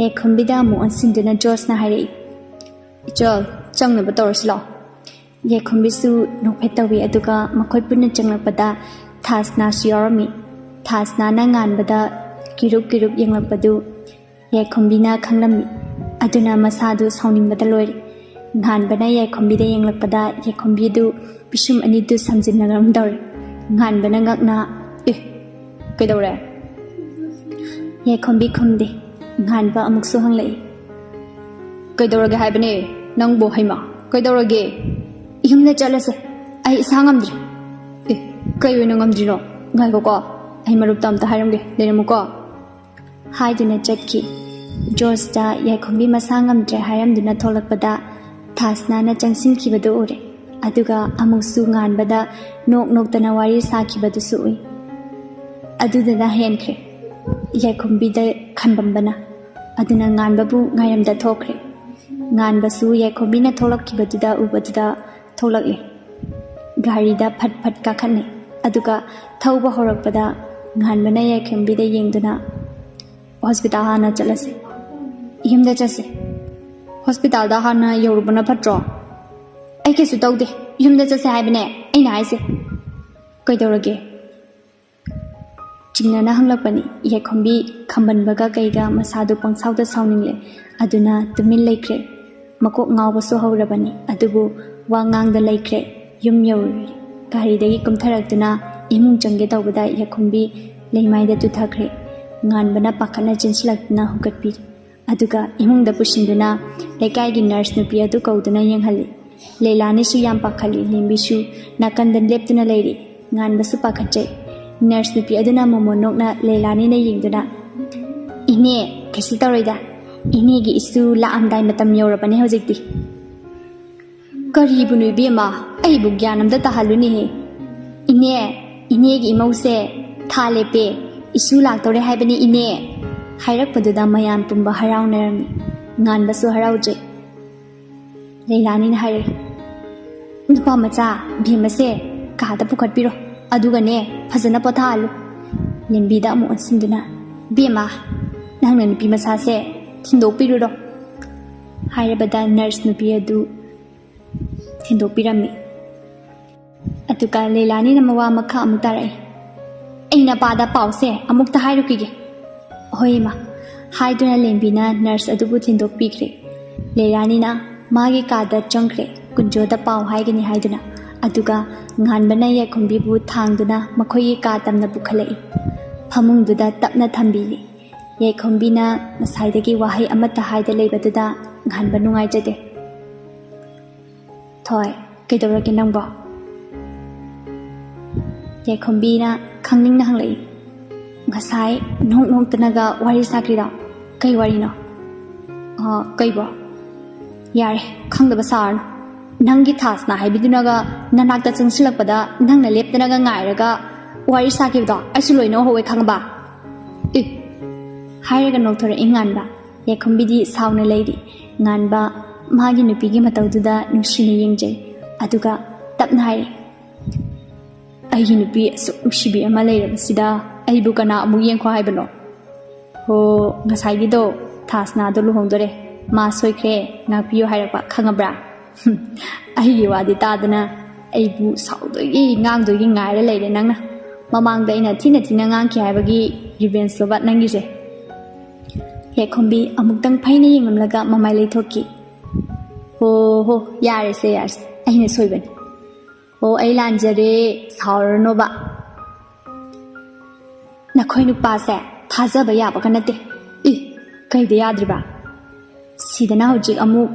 ꯌꯥꯏꯈꯣꯝꯕꯤꯗ ꯑꯃꯨꯛ ꯑꯣꯟꯁꯤꯟꯗꯨꯅ ꯖꯣꯔꯖꯅ ꯍꯥꯏꯔꯛꯏ, "ꯏꯆꯜ, ꯆꯪꯅꯕ ꯇꯧꯔꯁꯤ ꯂꯥꯛꯑꯣ꯫" ꯌꯥꯏꯈꯣꯝꯕꯤꯁꯨ ꯅꯣꯛꯐꯦꯠ ꯇꯧꯏ, ꯑꯗꯨꯒ ꯃꯈꯣꯏ ꯄꯨꯟꯅ ꯆꯪꯂꯛꯄꯗ ꯊꯥꯁꯅꯥꯁꯨ ꯌꯥꯎꯔꯝꯃꯤ꯫ ꯊꯥꯁꯅꯥꯅ ꯉꯥꯟꯕꯗ ꯀꯤꯔꯨꯞ ꯀꯤꯔꯨꯞ ꯌꯦꯡꯂꯛꯄꯗꯨ ꯌꯥꯏꯈꯣꯝꯕꯤꯅ ꯈꯪꯂꯝꯃꯤ꯫ ꯑꯗꯨꯅ ꯃꯁꯥꯗꯨ ꯁꯥꯎꯅꯤꯡꯕꯗ ꯂꯣꯏꯔꯦ꯫ ꯉꯥꯟꯕꯅ ꯌꯥꯏꯈꯣꯝꯕꯤꯗ ꯌꯦꯡꯂꯛꯄꯗ ꯌꯥꯏꯈꯣꯝꯕꯤꯗꯨ ꯄꯤꯁꯨꯝ ꯑꯅꯤꯗꯨ ꯁꯝꯖꯤꯟꯅꯔꯝꯗꯧꯔꯦ꯫ ꯉꯥꯟꯕꯅ ꯉꯛꯅ, "ꯑꯦ, ꯀꯩꯗꯧꯔꯦ?" ꯌꯥꯏꯈꯣꯝꯕꯤ ꯈꯨꯝꯗꯦ꯫ ꯉꯥꯟꯕ ꯑꯃꯨꯛꯁꯨ ꯍꯪꯂꯛꯏ, "ꯀꯩꯗꯧꯔꯒꯦ ꯍꯥꯏꯕꯅꯦ ꯅꯪꯕꯨ? ꯍꯩꯃꯥ, ꯀꯩꯗꯧꯔꯒꯦ?" "ꯌꯨꯝꯗ ꯆꯠꯂꯁꯦ, ꯑꯩ ꯏꯁꯥ ꯉꯝꯗ꯭ꯔꯦ꯫" "ꯑꯦ, ꯀꯩ ꯑꯣꯏꯅ ꯉꯝꯗ꯭ꯔꯤꯅꯣ? ꯉꯥꯏꯈꯣꯀꯣ, ꯑꯩ ꯃꯔꯨꯞꯇ ꯑꯝꯇ ꯍꯥꯏꯔꯝꯒꯦ, ꯂꯩꯔꯝꯃꯨꯀꯣ꯫" ꯍꯥꯏꯗꯨꯅ ꯆꯠꯈꯤ꯫ ꯖꯣꯔꯖꯇ ꯌꯥꯏꯈꯣꯝꯕꯤ ꯃꯁꯥ ꯉꯝꯗ꯭ꯔꯦ ꯍꯥꯏꯔꯝꯗꯨꯅ ꯊꯣꯛꯂꯛꯄꯗ ꯊꯥꯁꯅꯥꯅ ꯆꯪꯁꯤꯟꯈꯤꯕꯗꯨ ꯎꯔꯦ꯫ ꯑꯗꯨꯒ ꯑꯃꯨꯛꯁꯨ ꯉꯥꯟꯕꯗ ꯅꯣꯛ ꯅꯣꯛꯇꯅ ꯋꯥꯔꯤ ꯁꯥꯈꯤꯕꯗꯨꯁꯨ ꯎꯏ꯫ ꯑꯗꯨꯗꯅ ꯍꯦꯟꯈ꯭ꯔꯦ ꯌꯥꯏꯈꯣꯝꯕꯤꯗ ꯈꯟꯕꯝꯕꯅ꯫ ꯑꯗꯨꯅ ꯉꯥꯟꯕꯕꯨ ꯉꯥꯏꯔꯝꯗ ꯊꯣꯛꯈ꯭ꯔꯦ꯫ ꯉꯥꯟꯕꯁꯨ ꯌꯥꯏꯈꯣꯝꯕꯤꯅ ꯊꯣꯛꯂꯛꯈꯤꯕꯗꯨꯗ ꯎꯕꯗꯨꯗ ꯊꯣꯛꯂꯛꯂꯦ꯫ ꯒꯥꯔꯤꯗ ꯐꯠ ꯐꯠ ꯀꯥꯈꯠꯂꯦ꯫ ꯑꯗꯨꯒ ꯊꯧꯕ ꯍꯧꯔꯛꯄꯗ ꯉꯥꯟꯕꯅ ꯌꯥꯏꯈꯣꯝꯕꯤꯗ ꯌꯦꯡꯗꯨꯅ, "ꯍꯣꯁꯄꯤꯇꯥꯜ ꯍꯥꯟꯅ ꯆꯠꯂꯁꯦ꯫ ꯌꯨꯝꯗ ꯆꯠꯁꯦ꯫ ꯍꯣꯁꯄꯤꯇꯥꯜꯗ ꯍꯥꯟꯅ ꯌꯧꯔꯨꯕꯅ ꯐꯠꯇ꯭ꯔꯣ?" "ꯑꯩ ꯀꯩꯁꯨ ꯇꯧꯗꯦ, ꯌꯨꯝꯗ ꯆꯠꯁꯦ ꯍꯥꯏꯕꯅꯦ ꯑꯩꯅ ꯍꯥꯏꯁꯦ꯫" "ꯀꯩꯗꯧꯔꯒꯦ?" ꯆꯤꯡꯅꯅ ꯍꯪꯂꯛꯄꯅꯤ꯫ ꯌꯥꯏꯈꯣꯝꯕꯤ ꯈꯝꯕꯟꯕꯒ ꯀꯩꯒ ꯃꯁꯥꯗꯨ ꯄꯪꯁꯥꯎꯗ ꯁꯥꯎꯅꯤꯡꯂꯦ꯫ ꯑꯗꯨꯅ ꯇꯨꯃꯤꯟ ꯂꯩꯈ꯭ꯔꯦ꯫ ꯃꯀꯣꯛ ꯉꯥꯎꯕꯁꯨ ꯍꯧꯔꯕꯅꯤ, ꯑꯗꯨꯕꯨ ꯋꯥ ꯉꯥꯡꯗ ꯂꯩꯈ꯭ꯔꯦ꯫ ꯌꯨꯝ ꯌꯧꯔꯨꯔꯦ꯫ ꯒꯥꯔꯤꯗꯒꯤ ꯀꯨꯝꯊꯔꯛꯇꯨꯅ ꯏꯃꯨꯡ ꯆꯪꯒꯦ ꯇꯧꯕꯗ ꯌꯥꯏꯈꯣꯝꯕꯤ ꯂꯩꯃꯥꯏꯗ ꯇꯨꯊꯈ꯭ꯔꯦ꯫ ꯉꯥꯟꯕꯅ ꯄꯥꯈꯠꯅ ꯆꯦꯟꯁꯤꯜꯂꯛꯇꯨꯅ ꯍꯧꯒꯠꯄꯤꯔꯦ꯫ ꯑꯗꯨꯒ ꯏꯃꯨꯡꯗ ꯄꯨꯁꯤꯟꯗꯨꯅ ꯂꯩꯀꯥꯏꯒꯤ ꯅꯔꯁ ꯅꯨꯄꯤ ꯑꯗꯨ ꯀꯧꯗꯨꯅ ꯌꯦꯡꯍꯜꯂꯤ꯫ ꯂꯩꯂꯥꯅꯤꯁꯨ ꯌꯥꯝ ꯄꯥꯈꯠꯂꯤ꯫ ꯂꯦꯝꯕꯤꯁꯨ ꯅꯥꯀꯟꯗ ꯂꯦꯞꯇꯨꯅ ꯂꯩꯔꯤ꯫ ꯉꯥꯟꯕꯁꯨ ꯄꯥꯈꯠꯆꯩ꯫ ꯅꯔꯁ ꯅꯨꯄꯤ ꯑꯗꯨꯅ ꯃꯣꯃꯣꯟ ꯅꯣꯛꯅ ꯂꯩꯂꯥꯅꯤꯅ ꯌꯦꯡꯗꯨꯅ, "ꯏꯅꯦ, ꯀꯩꯁꯨ ꯇꯧꯔꯣꯏꯗ꯫ ꯏꯅꯦꯒꯤ ꯏꯁꯨ ꯂꯥꯛꯑꯝꯗꯥꯏ ꯃꯇꯝ ꯌꯧꯔꯕꯅꯦ ꯍꯧꯖꯤꯛꯇꯤ꯫" "ꯀꯔꯤꯕꯨꯅꯣ ꯏꯕꯦꯝꯃ? ꯑꯩꯕꯨ ꯒ꯭ꯌꯥꯟ ꯑꯝꯇ ꯇꯥꯍꯜꯂꯨꯅꯦꯍꯦ꯫ ꯏꯅꯦ, ꯏꯅꯦꯒꯤ ꯏꯃꯧꯁꯦ ꯊꯥ ꯂꯦꯞꯄꯦ꯫ "ꯏꯁꯨ ꯂꯥꯛꯇꯧꯔꯦ ꯍꯥꯏꯕꯅꯤ, ꯏꯅꯦ" ꯍꯥꯏꯔꯛꯄꯗꯨꯗ ꯃꯌꯥꯝ ꯄꯨꯝꯕ ꯍꯔꯥꯎꯅꯔꯝꯃꯤ꯫ ꯉꯥꯟꯕꯁꯨ ꯍꯔꯥꯎꯖꯩ꯫ ꯂꯩꯂꯥꯅꯤꯅ ꯍꯥꯏꯔꯛꯏ, "ꯅꯨꯄꯥ ꯃꯆꯥ, ꯕꯦꯝꯃꯁꯦ ꯀꯥꯗ ꯄꯨꯈꯠꯄꯤꯔꯣ, ꯑꯗꯨꯒꯅꯦ, ꯐꯖꯅ ꯄꯣꯊꯥꯍꯜꯂꯨ"꯫ ꯂꯦꯝꯕꯤꯗ ꯑꯃꯨꯛ ꯑꯣꯟꯁꯤꯟꯗꯨꯅ, "ꯕꯦꯝꯃ, ꯅꯪꯅ ꯅꯨꯄꯤ ꯃꯆꯥꯁꯦ ꯊꯤꯟꯗꯣꯛꯄꯤꯔꯨꯔꯣ" ꯍꯥꯏꯔꯕꯗ ꯅꯔꯁ ꯅꯨꯄꯤ ꯑꯗꯨ ꯊꯤꯟꯗꯣꯛꯄꯤꯔꯝꯃꯤ꯫ ꯑꯗꯨꯒ ꯂꯩꯂꯥꯅꯤꯅ ꯃꯋꯥ ꯃꯈꯥ ꯑꯃꯨꯛ ꯇꯥꯔꯛꯏ, "ꯑꯩ ꯅꯄꯥꯗ ꯄꯥꯎꯁꯦ ꯑꯃꯨꯛꯇ ꯍꯥꯏꯔꯨꯈꯤꯒꯦ"꯫ "ꯍꯣꯏ, ꯏꯃꯥ" ꯍꯥꯏꯗꯨꯅ ꯂꯦꯝꯕꯤꯅ ꯅꯔꯁ ꯑꯗꯨꯕꯨ ꯊꯤꯟꯗꯣꯛꯄꯤꯈ꯭ꯔꯦ꯫ ꯂꯩꯂꯥꯅꯤꯅ ꯃꯥꯒꯤ ꯀꯥꯗ ꯆꯪꯈ꯭ꯔꯦ, ꯀꯨꯟꯖꯣꯗ ꯄꯥꯎ ꯍꯥꯏꯒꯅꯤ ꯍꯥꯏꯗꯨꯅ꯫ ꯑꯗꯨꯒ ꯉꯥꯟꯕꯅ ꯌꯥꯏꯈꯣꯝꯕꯤꯕꯨ ꯊꯥꯡꯗꯨꯅ ꯃꯈꯣꯏꯒꯤ ꯀꯥ ꯇꯝꯅ ꯄꯨꯈꯠꯂꯛꯏ꯫ ꯐꯃꯨꯡꯗꯨꯗ ꯇꯞꯅ ꯊꯝꯕꯤꯔꯤ꯫ ꯌꯥꯏꯈꯣꯝꯕꯤꯅ ꯉꯁꯥꯏꯗꯒꯤ ꯋꯥꯍꯩ ꯑꯃꯠꯇ ꯍꯥꯏꯗ ꯂꯩꯕꯗꯨꯗ ꯉꯥꯟꯕ ꯅꯨꯡꯉꯥꯏꯖꯗꯦ꯫ "ꯊꯣꯏ, ꯀꯩꯗꯧꯔꯒꯦ ꯅꯪꯕꯣ?" ꯌꯥꯏꯈꯣꯝꯕꯤꯅ ꯈꯪꯅꯤꯡꯅ ꯍꯪꯂꯛꯏ꯫ "ꯉꯁꯥꯏ ꯅꯣꯛ ꯅꯣꯛꯇꯅꯒ ꯋꯥꯔꯤ ꯁꯥꯈ꯭ꯔꯤꯗꯣ ꯀꯩ ꯋꯥꯔꯤꯅꯣ?" "ꯑ, ꯀꯩꯕꯣ?" "ꯌꯥꯔꯦ, ꯈꯪꯗꯕ ꯁꯥꯔꯅꯨ꯫ ꯅꯪꯒꯤ ꯊꯥꯁꯅ ꯍꯥꯏꯕꯤꯗꯨꯅꯒ ꯅꯅꯥꯛꯇ ꯆꯪꯁꯤꯜꯂꯛꯄꯗ ꯅꯪꯅ ꯂꯦꯞꯇꯅꯒ ꯉꯥꯏꯔꯒ ꯋꯥꯔꯤ ꯁꯥꯈꯤꯕꯗꯣ ꯑꯩꯁꯨ ꯂꯣꯏꯅ ꯎꯍꯧꯋꯦ, ꯈꯪꯉꯕ?" "ꯑꯦ!" ꯍꯥꯏꯔꯒ ꯅꯣꯛꯊꯣꯔꯛꯏ ꯉꯥꯟꯕ꯫ ꯌꯥꯏꯈꯣꯝꯕꯤꯗꯤ ꯁꯥꯎꯅ ꯂꯩꯔꯤ꯫ ꯉꯥꯟꯕ ꯃꯥꯒꯤ ꯅꯨꯄꯤꯒꯤ ꯃꯇꯧꯗꯨꯗ ꯅꯨꯡꯁꯤꯅ ꯌꯦꯡꯖꯩ꯫ ꯑꯗꯨꯒ ꯇꯞꯅ ꯍꯥꯏꯔꯦ, "ꯑꯩꯒꯤ ꯅꯨꯄꯤ ꯑꯁꯨꯛ ꯅꯨꯡꯁꯤꯕꯤ ꯑꯃ ꯂꯩꯔꯕꯁꯤꯗ ꯑꯩꯕꯨ ꯀꯅꯥ ꯑꯃꯨꯛ ꯌꯦꯡꯈꯣ ꯍꯥꯏꯕꯅꯣ?" "ꯍꯣ, ꯉꯁꯥꯏꯒꯤꯗꯣ ꯊꯥꯁꯅꯥꯗꯣ ꯂꯨꯍꯣꯡꯗꯣꯔꯦ, ꯃꯥ ꯁꯣꯏꯈ꯭ꯔꯦ, ꯉꯥꯛꯄꯤꯌꯨ ꯍꯥꯏꯔꯛꯄ, ꯈꯪꯉꯕ꯭ꯔꯥ?" "ꯑꯩꯒꯤ ꯋꯥꯗꯤ ꯇꯥꯗꯅ ꯑꯩꯕꯨ ꯁꯥꯎꯗꯣꯏꯒꯤ ꯉꯥꯡꯗꯣꯏꯒꯤ ꯉꯥꯏꯔ ꯂꯩꯔꯦ ꯅꯪꯅ꯫ ꯃꯃꯥꯡꯗ ꯑꯩꯅ ꯊꯤꯅ ꯊꯤꯅ ꯉꯥꯡꯈꯤ ꯍꯥꯏꯕꯒꯤ ꯔꯤꯚꯦꯟꯁ ꯂꯣꯕ ꯅꯪꯒꯤꯁꯦ?" ꯌꯥꯏꯈꯣꯝꯕꯤ ꯑꯃꯨꯛꯇꯪ ꯐꯩꯅ ꯌꯦꯡꯂꯝꯂꯒ ꯃꯃꯥꯏ ꯂꯩꯊꯣꯛꯈꯤ꯫ "ꯍꯣ ꯍꯣ, ꯌꯥꯔꯦꯁꯦ, ꯌꯥꯔꯦꯁꯦ, ꯑꯩꯅ ꯁꯣꯏꯕꯅꯤ꯫ ꯍꯣ, ꯑꯩ ꯂꯥꯟꯖꯔꯦ, ꯁꯥꯎꯔꯅꯣꯕ꯫ ꯅꯈꯣꯏ ꯅꯨꯄꯥꯁꯦ ꯊꯥꯖꯕ ꯌꯥꯕꯒ ꯅꯠꯇꯦ꯫ ꯏ, ꯀꯩꯗ ꯌꯥꯗ꯭ꯔꯤꯕ? ꯁꯤꯗꯅ ꯍꯧꯖꯤꯛ ꯑꯃꯨꯛ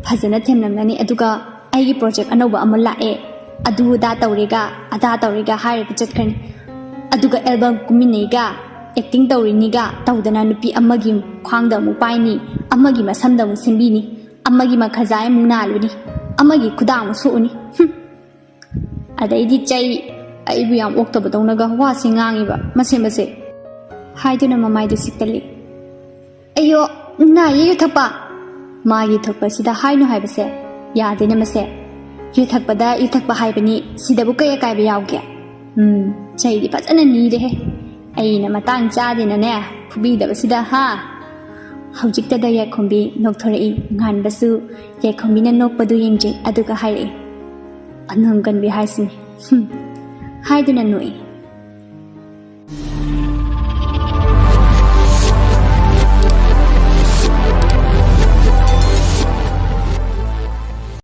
ꯐꯖꯅ ꯊꯦꯝꯂꯝꯒꯅꯤ, ꯑꯗꯨꯒ ꯑꯩꯒꯤ ꯄ꯭ꯔꯣꯖꯦꯛ ꯑꯅꯧꯕ ꯑꯃ ꯂꯥꯛꯑꯦ, ꯑꯗꯨ ꯑꯗꯥ ꯇꯧꯔꯦꯒ ꯑꯗꯥ ꯇꯧꯔꯦꯒ ꯍꯥꯏꯔꯒ ꯆꯠꯈ꯭ꯔꯅꯤ꯫ ꯑꯗꯨꯒ ꯑꯦꯜꯕꯝ ꯀꯨꯝꯃꯤꯟꯅꯩꯒ, ꯑꯦꯛꯇꯤꯡ ꯇꯧꯔꯤꯅꯤꯒ ꯇꯧꯗꯅ ꯅꯨꯄꯤ ꯑꯃꯒꯤ ꯈ꯭ꯋꯥꯡꯗ ꯑꯃꯨꯛ ꯄꯥꯏꯅꯤ, ꯑꯃꯒꯤ ꯃꯁꯝꯗ ꯑꯃꯨꯛ ꯁꯦꯝꯕꯤꯅꯤ, ꯑꯃꯒꯤ ꯃꯈꯖꯥꯏ ꯑꯃꯨꯛ ꯅꯥꯜꯂꯨꯅꯤ, ꯑꯃꯒꯤ ꯈꯨꯗꯥꯡ ꯑꯃꯨꯛ ꯁꯣꯛꯎꯅꯤ꯫ ꯍꯨꯝ꯫ ꯑꯗꯩꯗꯤ ꯆꯩ, ꯑꯩꯕꯨ ꯌꯥꯝ ꯑꯣꯛꯇꯕꯗꯧꯅꯒ ꯋꯥꯁꯤ ꯉꯥꯡꯉꯤꯕ ꯃꯁꯦ ꯃꯁꯦ꯫ ꯍꯥꯏꯗꯨꯅ ꯃꯃꯥꯏꯗꯨ ꯁꯤꯛꯇꯠꯂꯤ꯫ "ꯑꯌꯣ, ꯅꯥꯏꯌꯦ ꯌꯨ ꯊꯛꯄ!" ꯃꯥꯒꯤ ꯊꯣꯛꯄꯁꯤꯗ ꯍꯥꯏꯅꯨ ꯍꯥꯏꯕꯁꯦ ꯌꯥꯗꯦꯅꯦ ꯃꯁꯦ꯫ "ꯌꯨ ꯊꯛꯄꯗ ꯏ ꯊꯛꯄ ꯍꯥꯏꯕꯅꯤ, ꯁꯤꯗꯕꯨ ꯀꯩ ꯑꯀꯥꯏꯕ ꯌꯥꯎꯒꯦ?" ꯎꯝ, ꯆꯩꯗꯤ ꯐꯖꯅ ꯅꯤꯔꯦꯍꯦ꯫ ꯑꯩꯅ ꯃꯇꯥꯡ ꯆꯥꯗꯦꯅꯅꯦ ꯐꯨꯕꯤꯗꯕꯁꯤꯗ, ꯍꯥ? ꯍꯧꯖꯤꯛꯇꯗ ꯌꯥꯏꯈꯣꯝꯕꯤ ꯅꯣꯛꯊꯣꯔꯛꯏ꯫ ꯉꯥꯟꯕꯁꯨ ꯌꯥꯏꯈꯣꯝꯕꯤꯅ ꯅꯣꯛꯄꯗꯨ ꯌꯦꯡꯖꯩ, ꯑꯗꯨꯒ ꯍꯥꯏꯔꯛꯏ, "ꯑꯅꯪ ꯀꯟꯕꯤ ꯍꯥꯏꯁꯤꯅꯤ꯫" ꯍꯨꯝ꯫ ꯍꯥꯏꯗꯨꯅ ꯅꯣꯛꯏ꯫